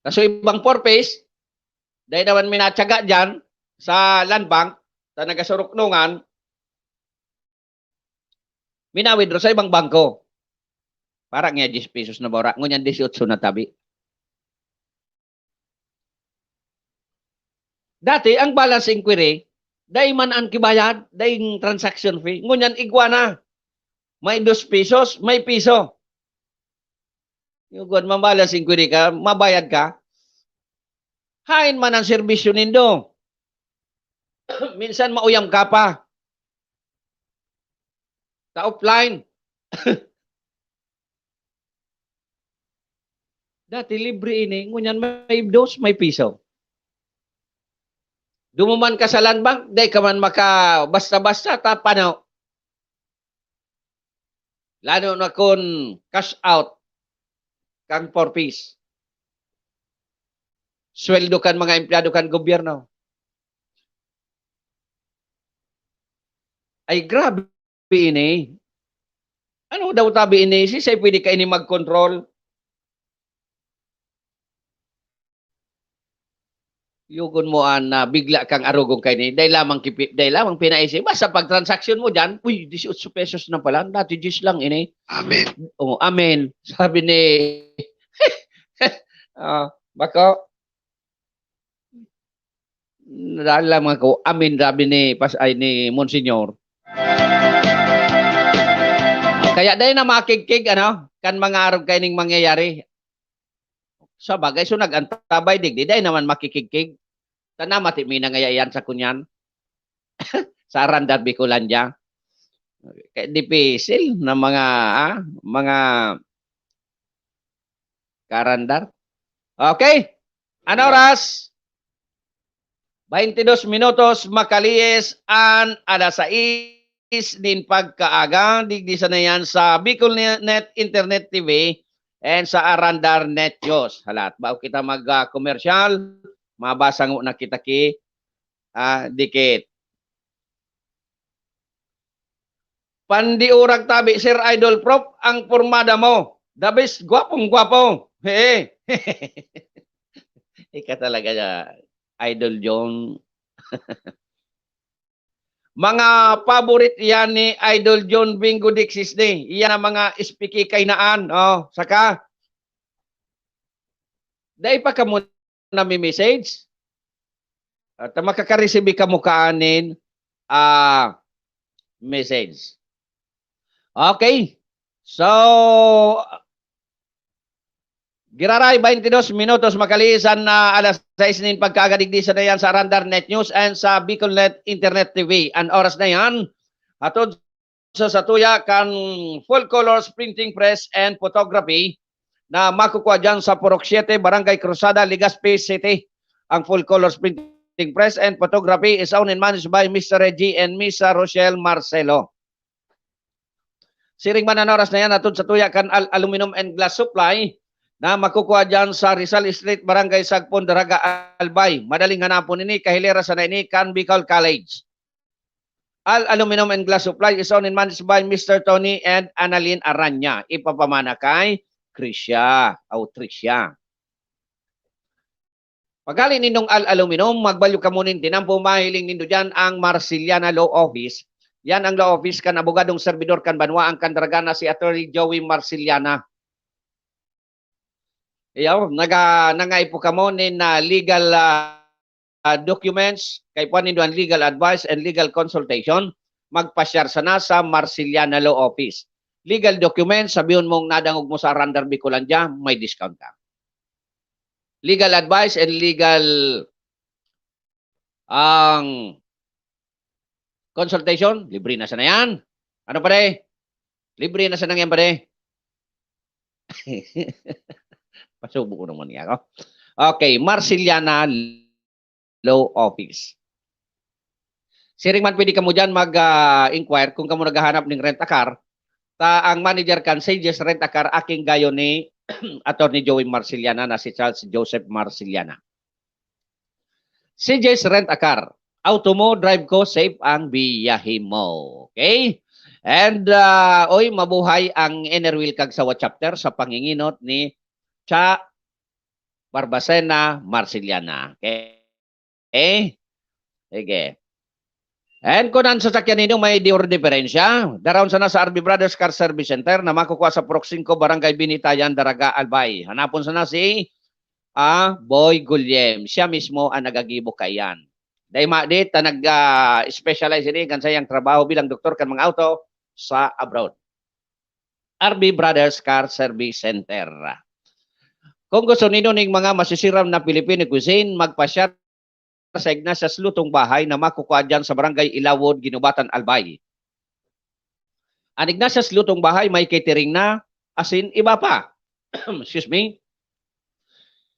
Kaso ibang four Ps, dahil naman minatyaga dyan sa Land Bank, sa nagasuruknungan, minawithdraw sa ibang bangko. Para nga diyes pesos na bawra, ngunyan disiotso na tabi. Dati, ang balance inquiry, dai man an kibayad, dai transaction fee. Ngunyan, igwa na. May dos pesos, may piso. Yung kwan, mabalance inquiry ka, mabayad ka. Hain man ang serbisyo nindo. Minsan mauyam ka pa. Sa offline. Dati libre ini, ngunyan may dos, may piso. Dumuman ka sa Land Bank, dai ka man maka basta-basta, tapano. Lalo na kun cash out kang four Ps. Sweldo kan mga empleyado kan gobyerno. Ay, grabe ini. Ano daw tabi ini? Sisay pwede ka ini mag-control? Yugon mo an, ah, bigla kang arugon kaini. Dai lamang kipi-, dai lamang pinaisi. Basta pag transaksyon mo diyan, "Uy, disiotso pesos na pala. Dati diyes lang ini." Amen. Oh, amen. Sabi ni, ah, bako, dahil lamang ako, amen, sabi ni Pas-, ay, ni Monsignor. Kaya dai na makigkig, ano, kan mga arog kaining mangyayari. Sabagay, so nag-antabay digdi, dai naman makikigkig. Ta namati mi na ngaya iyan sa kunyan. Sa Arandar, Bicolandia. Kaya dipisil na mga, ah, mga karandar. Okay. Ano oras? Baintidos minutos makalihis an alas sais nin pagkaaga, digdi sana yan sa Bicol Ne-, Net Internet T V and sa Arandar Net News. Halat, bago kita mag, ah, komersyal, mabasa ngo na kita ki, ah, dikit. Pandiurag tabi, Sir Idol Prof, ang pormada mo. The best, gwapong-gwapo. He. Ika talaga, Idol John. Mga paborit yan ni Idol John Bingo Dixis ni. Yan ang mga espiki kainaan. Oh, saka, dai pa kamo nami-message? At makakareceive kamo kaanin, ah, message. Okay. So, giraray, baintidos minutos makalihis an, ah, alas sais nin pagkaaga, digdi sana yan sa Arandar Net News and sa Bicol Net Internet T V. An oras na yan, hatod sa satuya kan Full Colors Printing Press and Photography na makukua diyan sa Purok siete, Barangay Cruzada, Legazpi City. Ang Full Colors Printing Press and Photography is owned and managed by Mister Reggie and Miss Rochelle Marcelo. Siring man an oras na yan, hatod sa tuya kan Al Aluminum and Glass Supply na makukua diyan sa Rizal Street, Barangay Sagpon, Daraga, Albay. Madaling hanapon ini, kahilera sana ini kan Bicol College. Al Aluminum and Glass Supply is owned and managed by Mister Tony and Annalyn Aranya. Ipapamana kay Krisha, o Tricia. Paghali nindong Al Aluminum, magbalyo kamo nin tinampo, mahiling nindo diyan ang Marceliana Law Office. Yan ang law office kan abogadong serbidor kan banwaan kan Daraga na si Attorney Joey Marceliana. Iyo, naga-, nangaipo kamo nin, ah, legal, ah, ah, documents, kaipuhan nindo an legal advice and legal consultation, magpasyar sana sa Marceliana Law Office. Legal documents, sabihon mong nadangog mo sa Radar Bicolandia, may discount ka. Legal advice and legal, ang consultation, libre na sana yan. Ano, pare? Libre na sana yan, pare. Pasubo ko naman niya ako. Okay, Marceliana Law Office. Siring man, pwede kamo dyan mag, ah, inquire kung kamo naghahanap ning rent a car. Ta ang manager kan Sages Rent a Car, aking gayo ni Attorney Joey Marceliana na si Charles Joseph Marceliana. Sages Rent a Car. Auto mo, drive ko, safe ang biyahe mo. Okay? And, ah, oy, mabuhay ang Enerwheel Kagsawa Chapter sa panginginot ni Cha Barbacena Marceliana. Okay? Okay? Sige. And kung ang sasakyan ninyo may di or diferensya, daraon sana sa R B Brothers Car Service Center na makukuha sa Purok singko, Barangay Binitayan, Daraga, Albay. Hanapon sana si, ah, Boy Gulyem. Siya mismo ang nagagibo kaiyan. Dai ma-, di ta nag, ah, specialize ini kan sayang trabaho bilang doktor kan mga auto sa abroad. R B Brothers Car Service Center. Kung gusto nindo ning mga masisiram na Filipino cuisine, magpasyar sa Ignatius Lutong Bahay na makukuha dyan sa Barangay Ilawod, Guinobatan, Albay. Ang Ignatius Lutong Bahay may catering na, asin iba pa. Excuse me.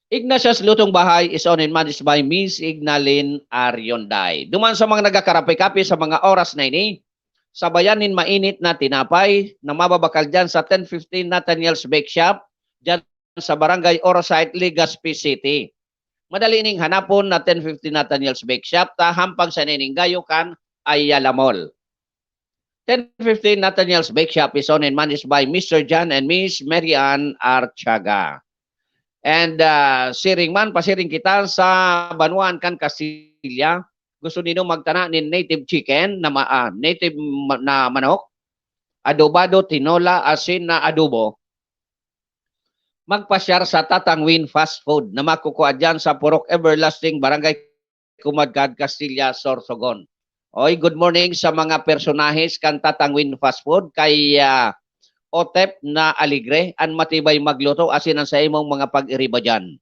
Ignatius Lutong Bahay is owned and managed by Miss Ignalin Arionday. Duman sa mga nagkakarape-kape sa mga oras na ini, sabayan nin mainit na tinapay na mababakal dyan sa ten fifteen Nathaniel's Bake Shop, dyan sa Barangay Orosite, Legazpi City. Madali ning hanapon na ten fifteen Nathaniel's Bake Shop, ta hampag sa nining gayo kan Ayala Mall. Ten fifteen Nathaniel's Bake Shop is owned and managed by Mister John and Miss Mary Ann Artiaga. And, ah, siring man, pasiring kita sa banwaan kan Castilla. Gusto nindo magtana nin native chicken na ma-, ah, native ma-, na manok, adobado, tinola, asin na adobo? Magpasyar sa Tatang Win Fast Food na makukuha dyan sa Purok Everlasting, Barangay Kumadkad, Castilla, Sorsogon. Oy, good morning sa mga personahes kan Tatang Win Fast Food, kay, ah, Otep na Alegre, an matibay magluto, asin an sa imong mga pag-iriba dyan.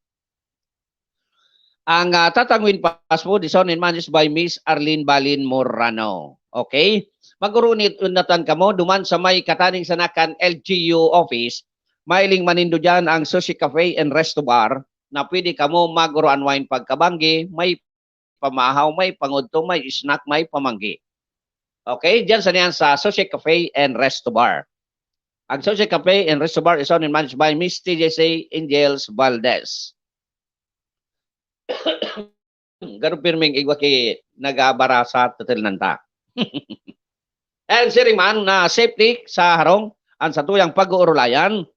Ang, ah, Tatang Win Fast Food is owned and managed by Miss Arlene Balin Morano. Okay? Mag-urunit-unatan kamo duman sa may kataning sana kan L G U office. Mailing manindo dyan ang Sushi Cafe and Resto Bar na pwede kamo mag-oro unwind pagkabanggi, may pamahaw, may pangudto, may snack, may pamanggi. Okay? Dyan sa niyan sa Sushi Cafe and Resto Bar. Ang Sushi Cafe and Resto Bar is owned and managed by Miss T J C Angels Valdez. Garo pirming igwa ki nag-aabara sa tatilnan ta. And siring man na safety sa harong, ang satuyang pag-uurulayan,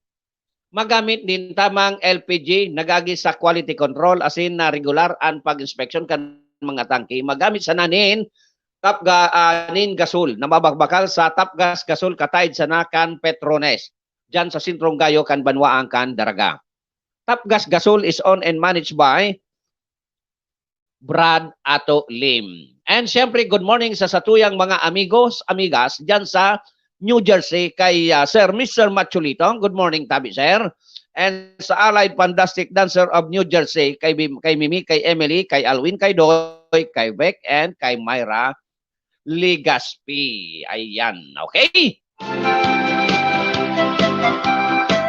magamit nin tamang L P G, nag-agi sa quality control, asin na regular an pag-inspeksyon kan mga tangke. Magamit sana nin Tapga-, ah, nin Gasol na mabakbakal sa Tapgas Gasol, kataid sana kan Petrones, dyan sa sentrong gayo kan banwaan kan Daraga. Tapgas Gasol is owned and managed by Brad Ato Lim. And siyempre, good morning sa satuyang mga amigos, amigas dyan sa New Jersey kay, ah, Sir Mister Machulito. Good morning, tabi, sir. And sa Allied Fantastic Dancer of New Jersey, kay Bim-, kay Mimi, kay Emily, kay Alwin, kay Doy, kay Beck, and kay Myra Legaspi. Ayan, okay?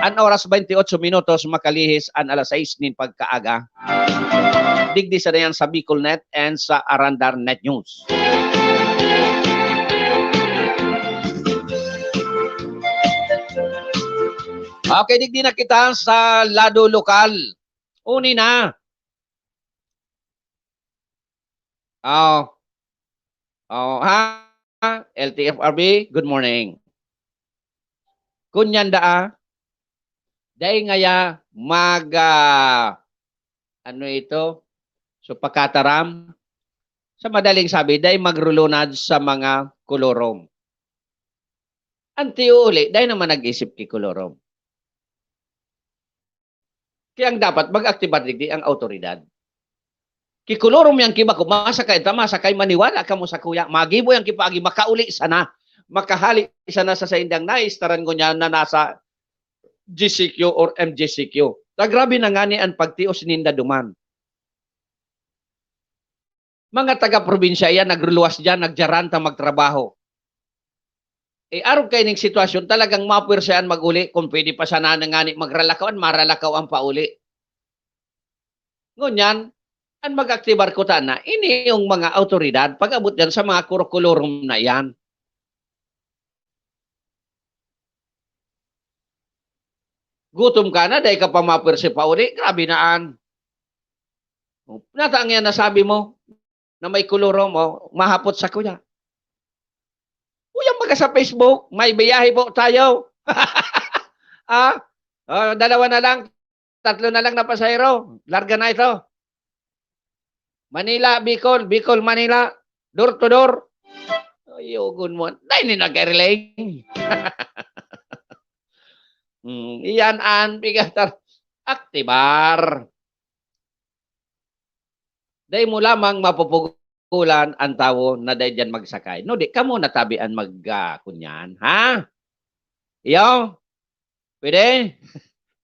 An oras, twenty-eight minutos, makalihis an alas sais nin pagkaaga. Digdi sa dayan sa Bicolnet and sa Arandar Net News. Okay, digdi na kita sa lado lokal. Uni na. Oh. Oh, ha? L T F R B, good morning. Kunyan daa, dai ngaya mag, ah, ano ito? So, pakataram. Sa madaling sabi, dai magrulunad sa mga kolorom. Ang tiyo uli, dai naman nag-isip ki kolorom. Kaya ang dapat, mag-aktibar digdi ang awtoridad. Kikolorom yan ki bako, masakay ta, masakay, maniwala kamo sakuya. Magibo yan ki paagi, makauli sana. Makahali sana sa saindang naistaran ngunyan na nasa G C Q or M G C Q. Ta grabe na ngani an pagtios ninda duman. Mga taga-probinsya iyan, nagluluwas diyan, nagdiyaran ta magtrabaho. Eh, arog kaining sitwasyon, talagang mapuwersa an mag-uli. Kung pwede pa sana na ngani magralakawan, maralakaw ang pauli. Ngunyan, an mag-aktibar kutana, ini yung mga awtoridad, pag-abot diyan sa mga kurokulorum na iyan. Gutom ka na, dai ka pa mapuwersa pauli, grabe na an. Nata ang yan nasabi mo, na may kolorom, oh, mahapot sakuya. Uy, ang mga sa Facebook, may biyahe po tayo. Ah, oh, dalawa na lang, tatlo na lang na pasahero. Larga na ito. Manila, Bicol, Bicol, Manila, door to door. Ay, ugon mo. Dai ni nag-relay. Hmm, iyan an bigatar. Aktibar. Dai mo lamang mapupugulan an tawo na dai diyan magsakay. No, di kamo natabi an mag, ah, kunyan, ha? Iyo? Pwede?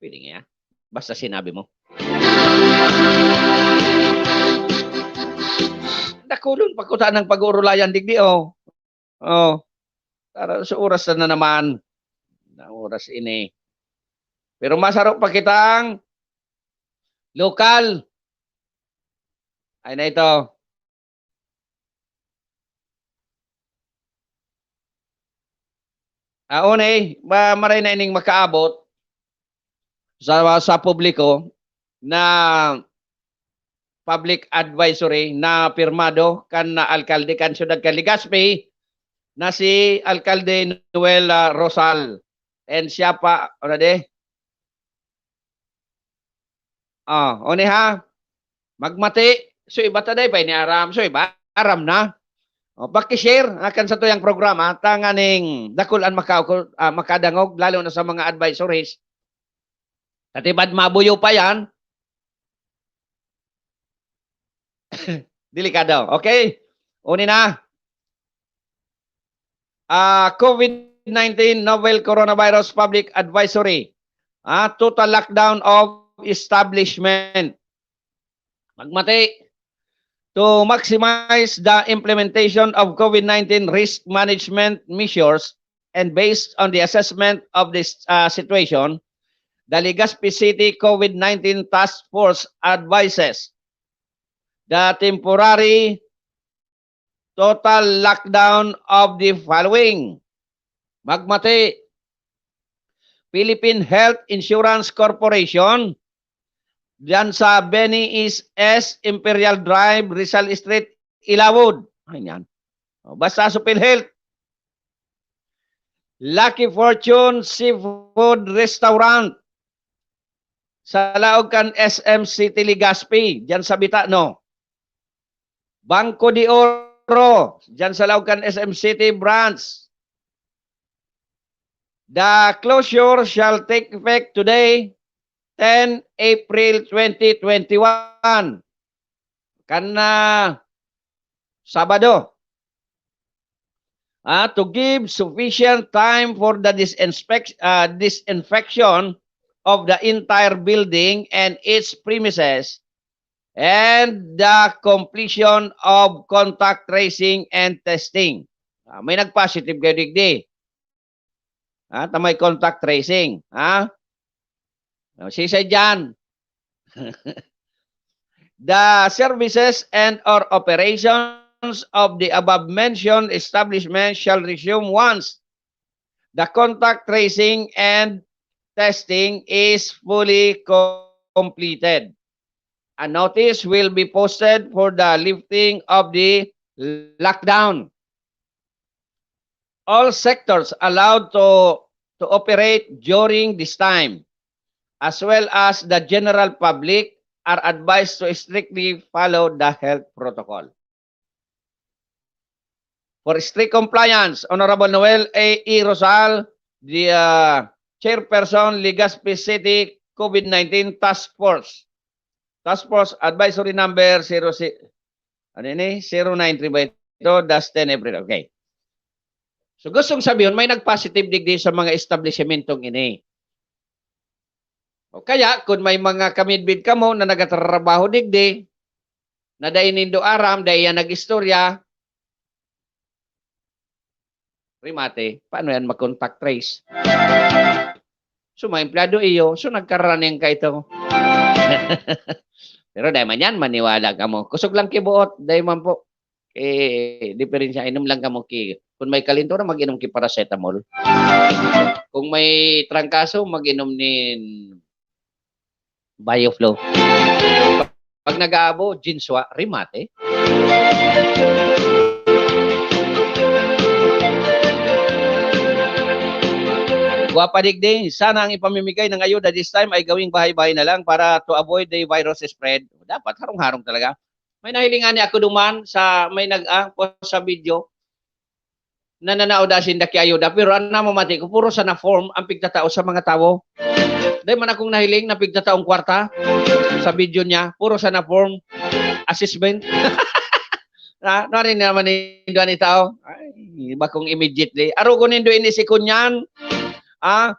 Pwede nga. Basta sinabi mo. Dakulon pa kuta ng pag-uurulayan digdi, oh. Oh. Para sa oras na naman. Na oras ini. Pero masaro pa kitang lokal. Ay na ito. Aon eh, ma-, maray na ining makaabot sa, sa publiko na public advisory na pirmado kan na alkalde kan siyudad kan Legazpi na si Alkalde Noel, ah, Rosal. And siya pa, ano de? Ah, oni ha? Magmati, so iba ta dai pa ini aram, so iba aram na. O, paki-share, ah, kan satuyang programa, tanganing dakul an maka-, ah, makadangog, lalo na sa mga advisories. Katibad mabuyo pa yan. Delikado. Okay? Uni na. Ah, COVID nineteen novel coronavirus public advisory. Ah, total lockdown of establishment. Magmati. To maximize the implementation of COVID nineteen risk management measures and based on the assessment of this, ah, situation, the Legazpi City COVID nineteen Task Force advises the temporary total lockdown of the following. Magmati, Philippine Health Insurance Corporation, diyan sa Benny East S, Imperial Drive, Rizal Street, Ilawod. Ayan. O, basta sa PhilHealth. Lucky Fortune Seafood Restaurant. Sa laog kan S M City Legazpi, diyan sa Bita, no? Banco de Oro, diyan sa laog kan S M City Branch. The closure shall take effect today, ten April twenty twenty-one. Kan, ah, Sabado. Ah, to give sufficient time for the disinspec-, ah, disinfection of the entire building and its premises and the completion of contact tracing and testing. Ah, may nag-positive kayo digdi. Ha? Ta may contact tracing. Ha? O, sisay dyan? The services and or operations of the above mentioned establishment shall resume once the contact tracing and testing is fully co-, completed. A notice will be posted for the lifting of the lockdown. All sectors allowed to, to operate during this time, as well as the general public, are advised to strictly follow the health protocol. For strict compliance, Honorable Noel A E Rosal, the, uh, Chairperson, Legazpi City COVID nineteen Task Force. Task Force Advisory Number zero si-, ano ini? Zero nine three ba ito? Dash ten April. Okay. So, gustong sabihon, may nag-positive digdi sa mga establishmentong ini. O kaya, kung may mga kamidbid kamo na nagatrabaho digdi, na dai nindo aram, dai yan nag-istorya, remate, paano yan mag-contact trace? So, mga empleyado iyo, so nagkaraning ka ito. Pero dai man yan, maniwala kamo. Kusog lang kibuot, dai man po. Eh, diferensya, inom lang kamo ki, kung may kalintura, mag-inom ki paracetamol. Kung may trangkaso, mag-inom nin Bioflow. Pag nag-aabo, Jinswa, remate. Guwapa digdi, sana ang ipamimigay ng ayuda this time ay gawing bahay-bahay na lang para to avoid the virus spread. Dapat harong-harong talaga. May nahilingan ni ako duman sa may nag-, ah, post sa video. Nananaod asin daki ayuda, pero ang namamati ko, puro sana form ang pigtatao sa mga tawo. Dai man akong nahiling na pigtataong kwarta sa video niya, puro sana form, assessment. Ah, nari naman nindo ani tao. Ay, bakong immediately. Arogon nindo ini si Kunyan. Ah,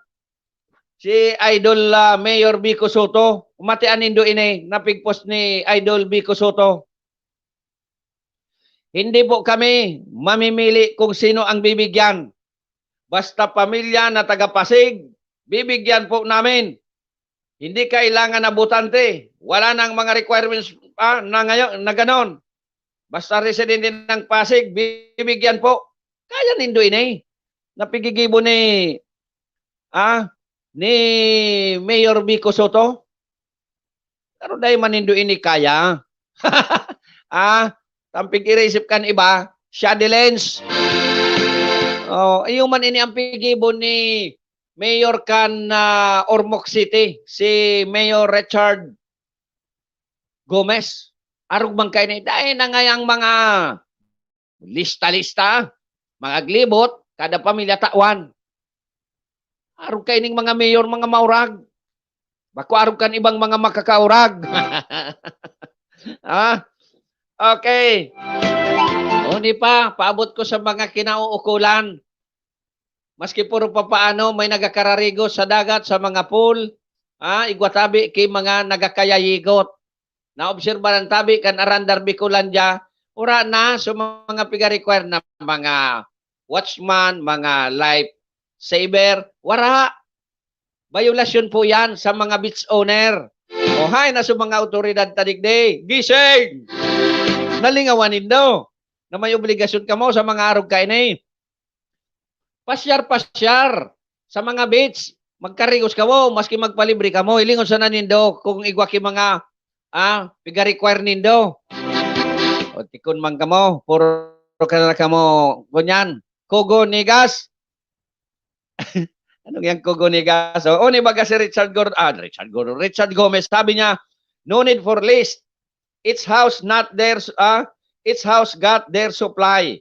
si Idol, ah, Mayor Vico Sotto. Matian nindo ini, napigpost ni Idol Vico Sotto. Hindi po kami mamimili kung sino ang bibigyan. Basta pamilya na taga Pasig, bibigyan po namin. Hindi kailangan na botante. Wala nang mga requirements pa na ngayon, na ganon. Basta residente ng Pasig, bibigyan po. Kaya nindo ini. Napigigibo ni, ah, ni Mayor Vico Sotto. Pero dai man nindo ini kaya. Ah, tampig iraisip kan iba, siya di lens. Oh, iyo man ini ang pigibo ni Mayor kan, ah, Ormoc City, si Mayor Richard Gomez. Arog man kaini, dai na ngayang mga lista-lista, mga glibot, kada pamilya tawan. Arog kaining mga mayor, mga maurag. Bako arog kan ibang mga makakaurag. Ah? Okay. Uni pa, paabot ko sa mga kinauukulan. Maski puro papaano, may nagakararigo sa dagat, sa mga pool, ah, igwa tabi ki mga nagakayayigot. Naobserbahan tabi kan Arandar Bicolandia, ura na sa mga piga-require na mga watchman, mga life saver, wara. Bayolasyon po yan sa mga beach owner. O hay na sa mga awtoridad ta digdi, gising! Nalingawan nindo na may obligasyon kamo sa mga arog kaini. Pasyar-pasyar sa mga beach. Magkarigos kamo, maski magpalibre kamo. Hilingon sana nindo kung igwa ki mga, ah, piga-require nindo. O, tikon man kamo, puro ka na kamo, ngunyan, kugo nigas. Anong yang kugo nigas? O, uni baga si Richard Gor-, ah, Richard Gor-, Richard Gomez, sabi niya, "No need for list. Each house not their s-, ah, each house got their supply.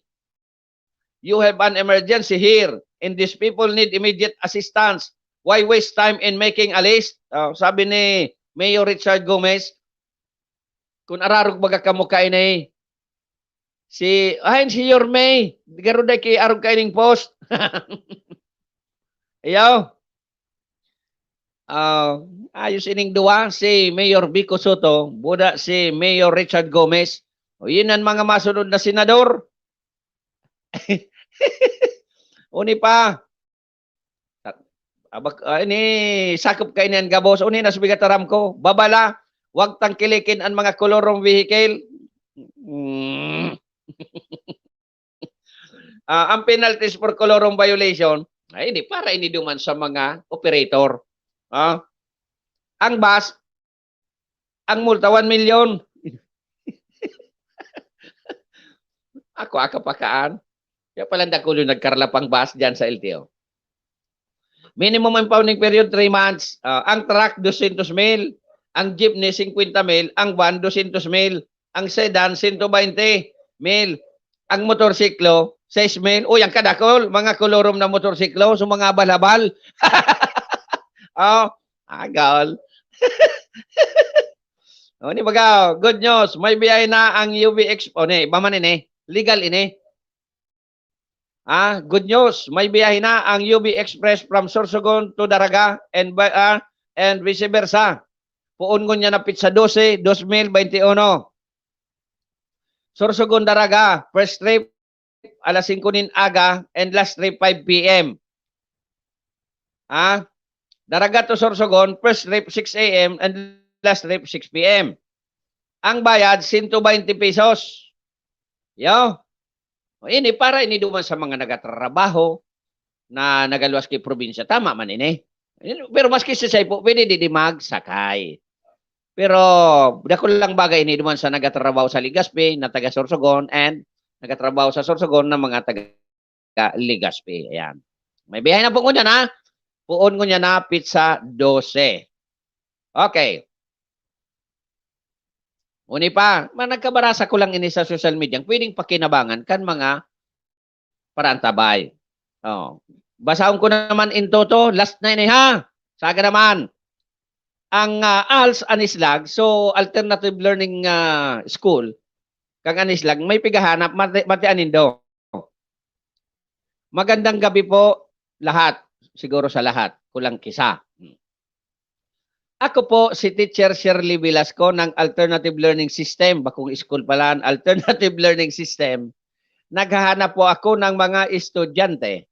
You have an emergency here, and these people need immediate assistance. Why waste time in making a list?" Oh, sabi ni Mayor Richard Gomez, "Kung ararog baga kamo kaini, si, ay, si Yorme, garo dai ki arog kaining post." Ayaw. Ah, ayos ining duwa, si Mayor Vico Sotto, buda si Mayor Richard Gomez. O, yun ang mga masunod na senador. Uni pa. Abak-, ah, ini sakop kaini an gabos. Uni na sa bigat aram ko. Babala, wag tangkilikin an mga kolorong vehicle. Mm. Ah, ang penalties for colorum violation, ay, ini, para ini duman sa mga operator. Ah, ang bus, ang multa, one million. Ako, ako pa kaan. Kaya pala dakul yung nagkaralapang bus dyan sa L T O. Minimum impounding period, three months. Ah, ang truck, dosyentos mil. Ang jeepney, singkwenta mil. Ang van, dosyentos mil. Ang sedan, sento baynte mil. Ang motorsiklo, sais mil. Uy, ang kadakol, mga kolorom na motorsiklo, so mga habal-habal. Oh, agol. O, ni baga, good news. May biyahe na ang U B X. O, ni, iba man ini. Legal ini. Ah, good news. May biyahe na ang U B Express from Sorsogon to Daraga and, ba- ah, and vice versa. Puon ngunyan na pitsa dose, dos mil bente uno. Sorsogon, Daraga, first trip, alas singko nin aga and last trip, five P M. Ah, Daraga to Sorsogon, first trip, six A M and last trip, six P M. Ang bayad, sento baynte pesos. Yo. O, ini, para ini duman sa mga nagatrabaho na nagaluwas ki probinsya. Tama man ini. Pero maski si Saipo, pwede di, di magsakay. Pero dakul lang bagay ini duman sa nagatrabaho sa Legazpi na taga Sorsogon and nagatrabaho sa Sorsogon na mga taga Legazpi. Ayan. May biyahe na po ngunyan, ha? Puon ngunyan na pitsa dose. Okay. Uni pa, ma-, nagkabarasa ko lang ini sa social media, pwedeng pakinabangan kan mga paraantabay. Oh. Basahon ko naman in toto, last na ini, ha? Saga naman, ang, ah, als Anislag, so alternative learning, ah, school, kang Anislag, may pigahanap, mati-, matian nindo. Magandang gabi po lahat, siguro sa lahat, kulang kisa. Ako po si Teacher Shirley Velasco ng Alternative Learning System, bakong school pala ang Alternative Learning System. Naghahanap po ako ng mga estudyante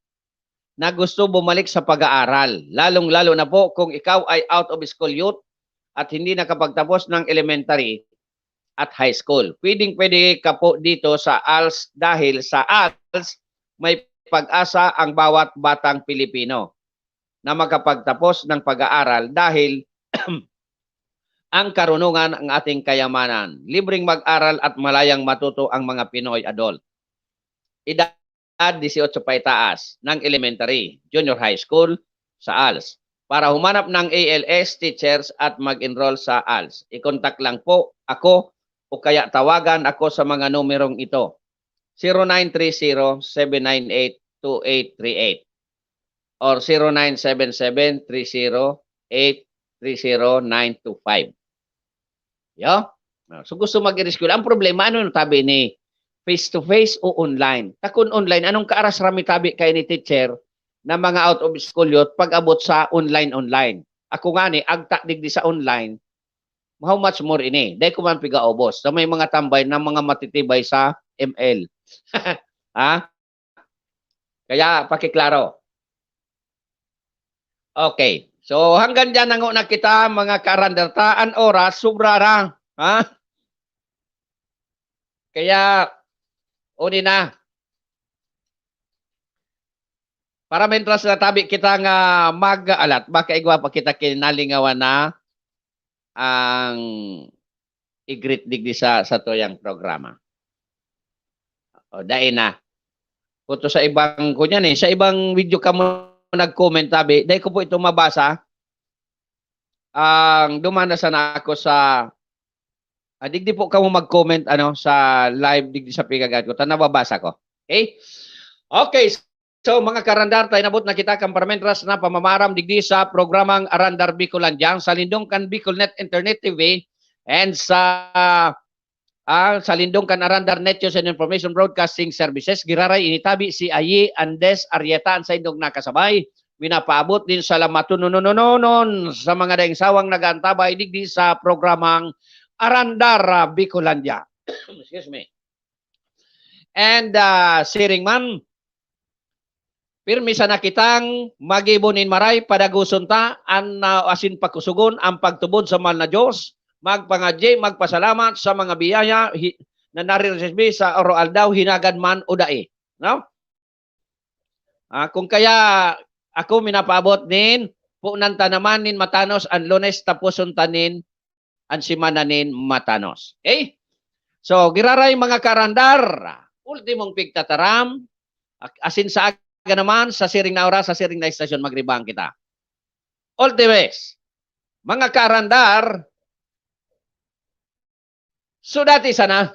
na gusto bumalik sa pag-aaral, lalong-lalo na po kung ikaw ay out of school youth at hindi nakapagtapos ng elementary at high school. Pwedeng-pwede ka po dito sa als dahil sa als may pag-asa ang bawat batang Pilipino na makapagtapos ng pag-aaral dahil ang karunungan ang ating kayamanan. Libreng mag-aral at malayang matuto ang mga Pinoy adult. Edad dieciocho paitaas ng elementary, junior high school sa als. Para humanap ng A L S teachers at mag-enroll sa als, i-contact lang po ako o kaya tawagan ako sa mga numerong ito, zero nine three zero, seven nine eight, two eight three eight or zero nine seven seven, three zero eight, three zero nine two five. Yo? Ah, so gusto mag-eskwela. Ang problema, ano yung tabi ni face to face o online? Ta kun online, anong kaaras rami tabi kay ni teacher na mga out of school youth pag-abot sa online, online? Ako nga ni, agta digdi sa online, how much more ini? Dai ko man pigaubos. Sa may mga tambay na mga matitibay sa M L. Ha? Kaya pakiklaro. Okay. So, hanggang diyan na nguna kita, mga karandarta. An oras, sobra na. Ha? Kaya, uni na. Para mentras na tabi kita nga mag-alat, baka igwa pa kita kinalingawan na ang i-greet digdi sa, sa tuyang programa. O, dai na. Puto sa ibang, kunyan eh, sa ibang video ka mo nag-comment, tabi, dai ko po ito mabasa. Ang dumana sana ako sa, ah, digdi po kamo mag-comment, ano, sa live, digdi sa pigagat ko. Ta nababasa ko. Okay? Okay, so, mga karandar, tayo nabot na kita kan parmentras na pamamaram digdi sa programang Arandar Bicolandia, sa lindong kan Bicolnet Internet T V, and sa, ah, sa lindong kan Arandar Net News and Information Broadcasting Services. Giraray ini tabi si Ayi Andes Arrieta, an saindong nakasabay. Minapaabot nin salamaton sa mga daing sawang nag-aantabay digdi sa programang Arandar, ah, Bicolandia. Excuse me. And, ah, siring man, pirmi sana kitang magibo nin maray, padagoson ta an, ah, asin pakusogon an pagtubod sa mahal na Dios, magpangadyi, magpasalamat sa mga biyaya hi-, na nariresibi sa araw-aldaw, hinagad man o dai, no? Ah, kung kaya ako minapaabot nin, punan ta naman nin matanos an Lunes, taposon ta nin an semana nin matanos. Okay? So, giraray, mga karandar, ultimong pigtataram, ak-, asin sa aga naman, sa siring na oras, sa siring na estasyon, magribang kita. Ultimes, mga karandar, sudati sana.